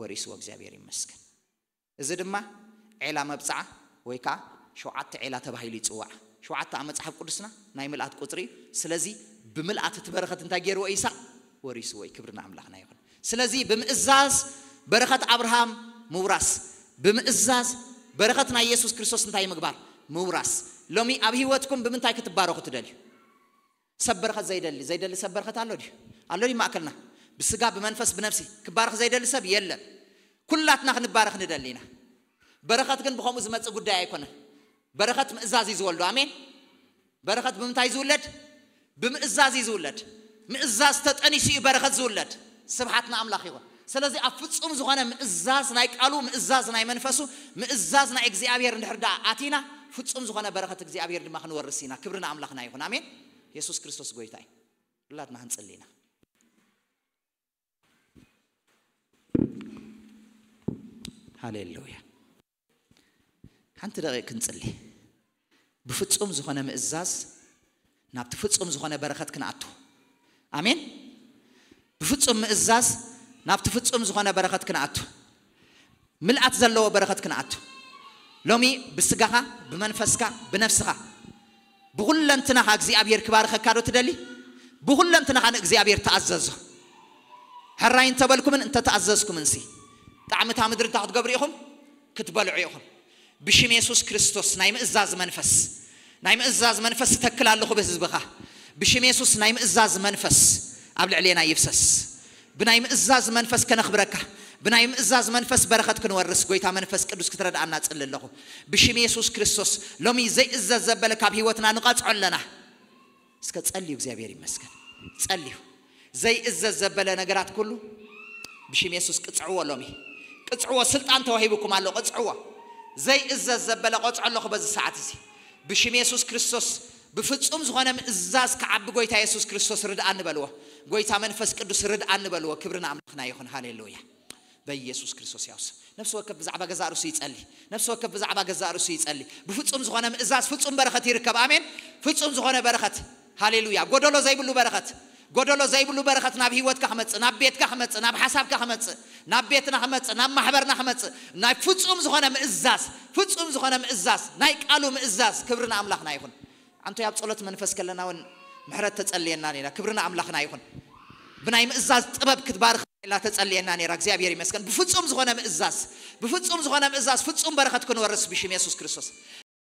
ወሪስዎ። እግዚኣብሔር ይመስገን። እዚ ድማ ዔላ መብጽዓ ወይ ከዓ ሸውዓተ ዔላ ተባሂሉ ይጽዋዕ። ሸውዓተ ኣብ መጽሓፍ ቅዱስና ናይ ምልኣት ቁጽሪ እዩ። ስለዚ ብምልኣት እቲ በረኸት እንታይ ገይርዎ? ይስሐቅ ወሪስዎ እዩ። ክብሪ ንኣምላኽና ይኹን። ስለዚ ብምእዛዝ በረኸት ኣብርሃም ምውራስ፣ ብምእዛዝ በረኸት ናይ የሱስ ክርስቶስ እንታይ ምግባር? ምውራስ። ሎሚ ኣብ ህይወትኩም ብምንታይ ክትባረኹ ትደልዩ? ሰብ በረኸት ዘይደሊ ዘይደሊ ሰብ በረኸት ኣሎ ድዩ? ኣሎ ድዩ ማእከልና? ብስጋ ብመንፈስ ብነፍሲ ክባረኽ ዘይደሊ ሰብ የለን። ኩላትና ክንባረኽ ንደሊ ኢና። በረኸት ግን ብኸምኡ ዝመጽእ ጉዳይ ኣይኮነን። በረኸት ምእዛዝ እዩ ዝወልዶ። ኣሜን። በረኸት ብምንታይ ዝውለድ? ብምእዛዝ እዩ ዝውለድ። ምእዛዝ ተጠኒሱ እዩ በረኸት ዝውለድ። ስብሓት ንኣምላኽ ይኹን። ስለዚ ኣብ ፍጹም ዝኾነ ምእዛዝ ናይ ቃሉ፣ ምእዛዝ ናይ መንፈሱ፣ ምእዛዝ ናይ እግዚኣብሔር እንድሕር ደኣ ኣቲና፣ ፍጹም ዝኾነ በረኸት እግዚኣብሔር ድማ ክንወርስ ኢና። ክብሪ ንኣምላኽና ይኹን። ኣሜን። የሱስ ክርስቶስ ጎይታ እዩ። ሁላትና ክንጽሊ ኢና። ሃሌሉያ። ሓንቲ ደቂቕ ክንጽሊ። ብፍጹም ዝኾነ ምእዛዝ ናብቲ ፍጹም ዝኾነ በረኸት ክንኣቱ። ኣሜን። ብፍጹም ምእዛዝ ናብቲ ፍጹም ዝኾነ በረኸት ክንኣቱ። ምልኣት ዘለዎ በረኸት ክንኣቱ። ሎሚ ብስጋኻ፣ ብመንፈስካ፣ ብነፍስኻ፣ ብኹለንትናኻ እግዚኣብሔር ክባርኸካ ዶ ትደሊ? ብኹለንትናኻ ንእግዚኣብሔር ተኣዘዞ። ሕራይ እንተበልኩምን እንተተኣዘዝኩምንሲ፣ ጣዕሚ እታ ምድሪ እንታይ ክትገብሩ ኢኹም? ክትበልዑ ኢኹም። ብሽም የሱስ ክርስቶስ ናይ ምእዛዝ መንፈስ፣ ናይ ምእዛዝ መንፈስ እተክል ኣለኹ ብህዝብኻ። ብሽም የሱስ ናይ ምእዛዝ መንፈስ ኣብ ልዕሌና ይፍሰስ። ብናይ ምእዛዝ መንፈስ ከነኽብረካ፣ ብናይ ምእዛዝ መንፈስ በረኸት ክንወርስ ጎይታ መንፈስ ቅዱስ ክትረድኣና ጽሊ ኣለኹ። ብሽም የሱስ ክርስቶስ ሎሚ ዘይእዘዝ ዘበለ ካብ ህይወትና ንቐጽዖ ኣለና። እስከ ጸልዩ፣ እግዚኣብሔር ይመስገን። ጸልዩ። ዘይእዘዝ ዘበለ ነገራት ኩሉ ብሽም የሱስ ቅጽዕዎ። ሎሚ ቅጽዕዎ። ስልጣን ተዋሂቡኩም ኣሎ፣ ቅጽዕዎ። ዘይእዘዝ ዘበለ ቆጽዖ ኣለኹ በዚ ሰዓት እዚ ብሽም የሱስ ክርስቶስ። ብፍጹም ዝኾነ ምእዛዝ ክዓቢ ጎይታ የሱስ ክርስቶስ ርድኣኒ በልዎ። ጎይታ መንፈስ ቅዱስ ርድኣኒ በልዎ። ክብሪ ንኣምላኽና ይኹን። ሃሌሉያ። በኢየሱስ ክርስቶስ ያውስ። ነፍሲ ወከፍ ብዛዕባ ገዛእ ርእሱ ይጸሊ። ነፍሲ ወከፍ ብዛዕባ ገዛእ ርእሱ ይጸሊ። ብፍጹም ዝኾነ ምእዛዝ ፍጹም በረኸት ይርከብ። ኣሜን። ፍጹም ዝኾነ በረኸት። ሃሌሉያ። ጎደሎ ዘይብሉ በረኸት። ጎደሎ ዘይብሉ በረኸት ናብ ህይወትካ ክመጽእ፣ ናብ ቤትካ ክመጽእ፣ ናብ ሓሳብካ ክመጽእ፣ ናብ ቤትና ክመጽእ፣ ናብ ማሕበርና ክመጽእ፣ ናይ ፍጹም ዝኾነ ምእዛዝ፣ ፍጹም ዝኾነ ምእዛዝ፣ ናይ ቃሉ ምእዛዝ። ክብሪ ንኣምላኽና ይኹን። ኣንቶ ኣብ ጸሎት መንፈስ ከለና እውን ምሕረት ተጸልየና ነይራ። ክብሪ ንኣምላኽና ይኹን። ብናይ ምእዛዝ ጥበብ ክትባርኽ ኢላ ተጸልየና ነይራ። እግዚኣብሔር ይመስገን። ብፍጹም ዝኾነ ምእዛዝ፣ ብፍጹም ዝኾነ ምእዛዝ ፍጹም በረኸት ክንወርስ ብሽም የሱስ ክርስቶስ።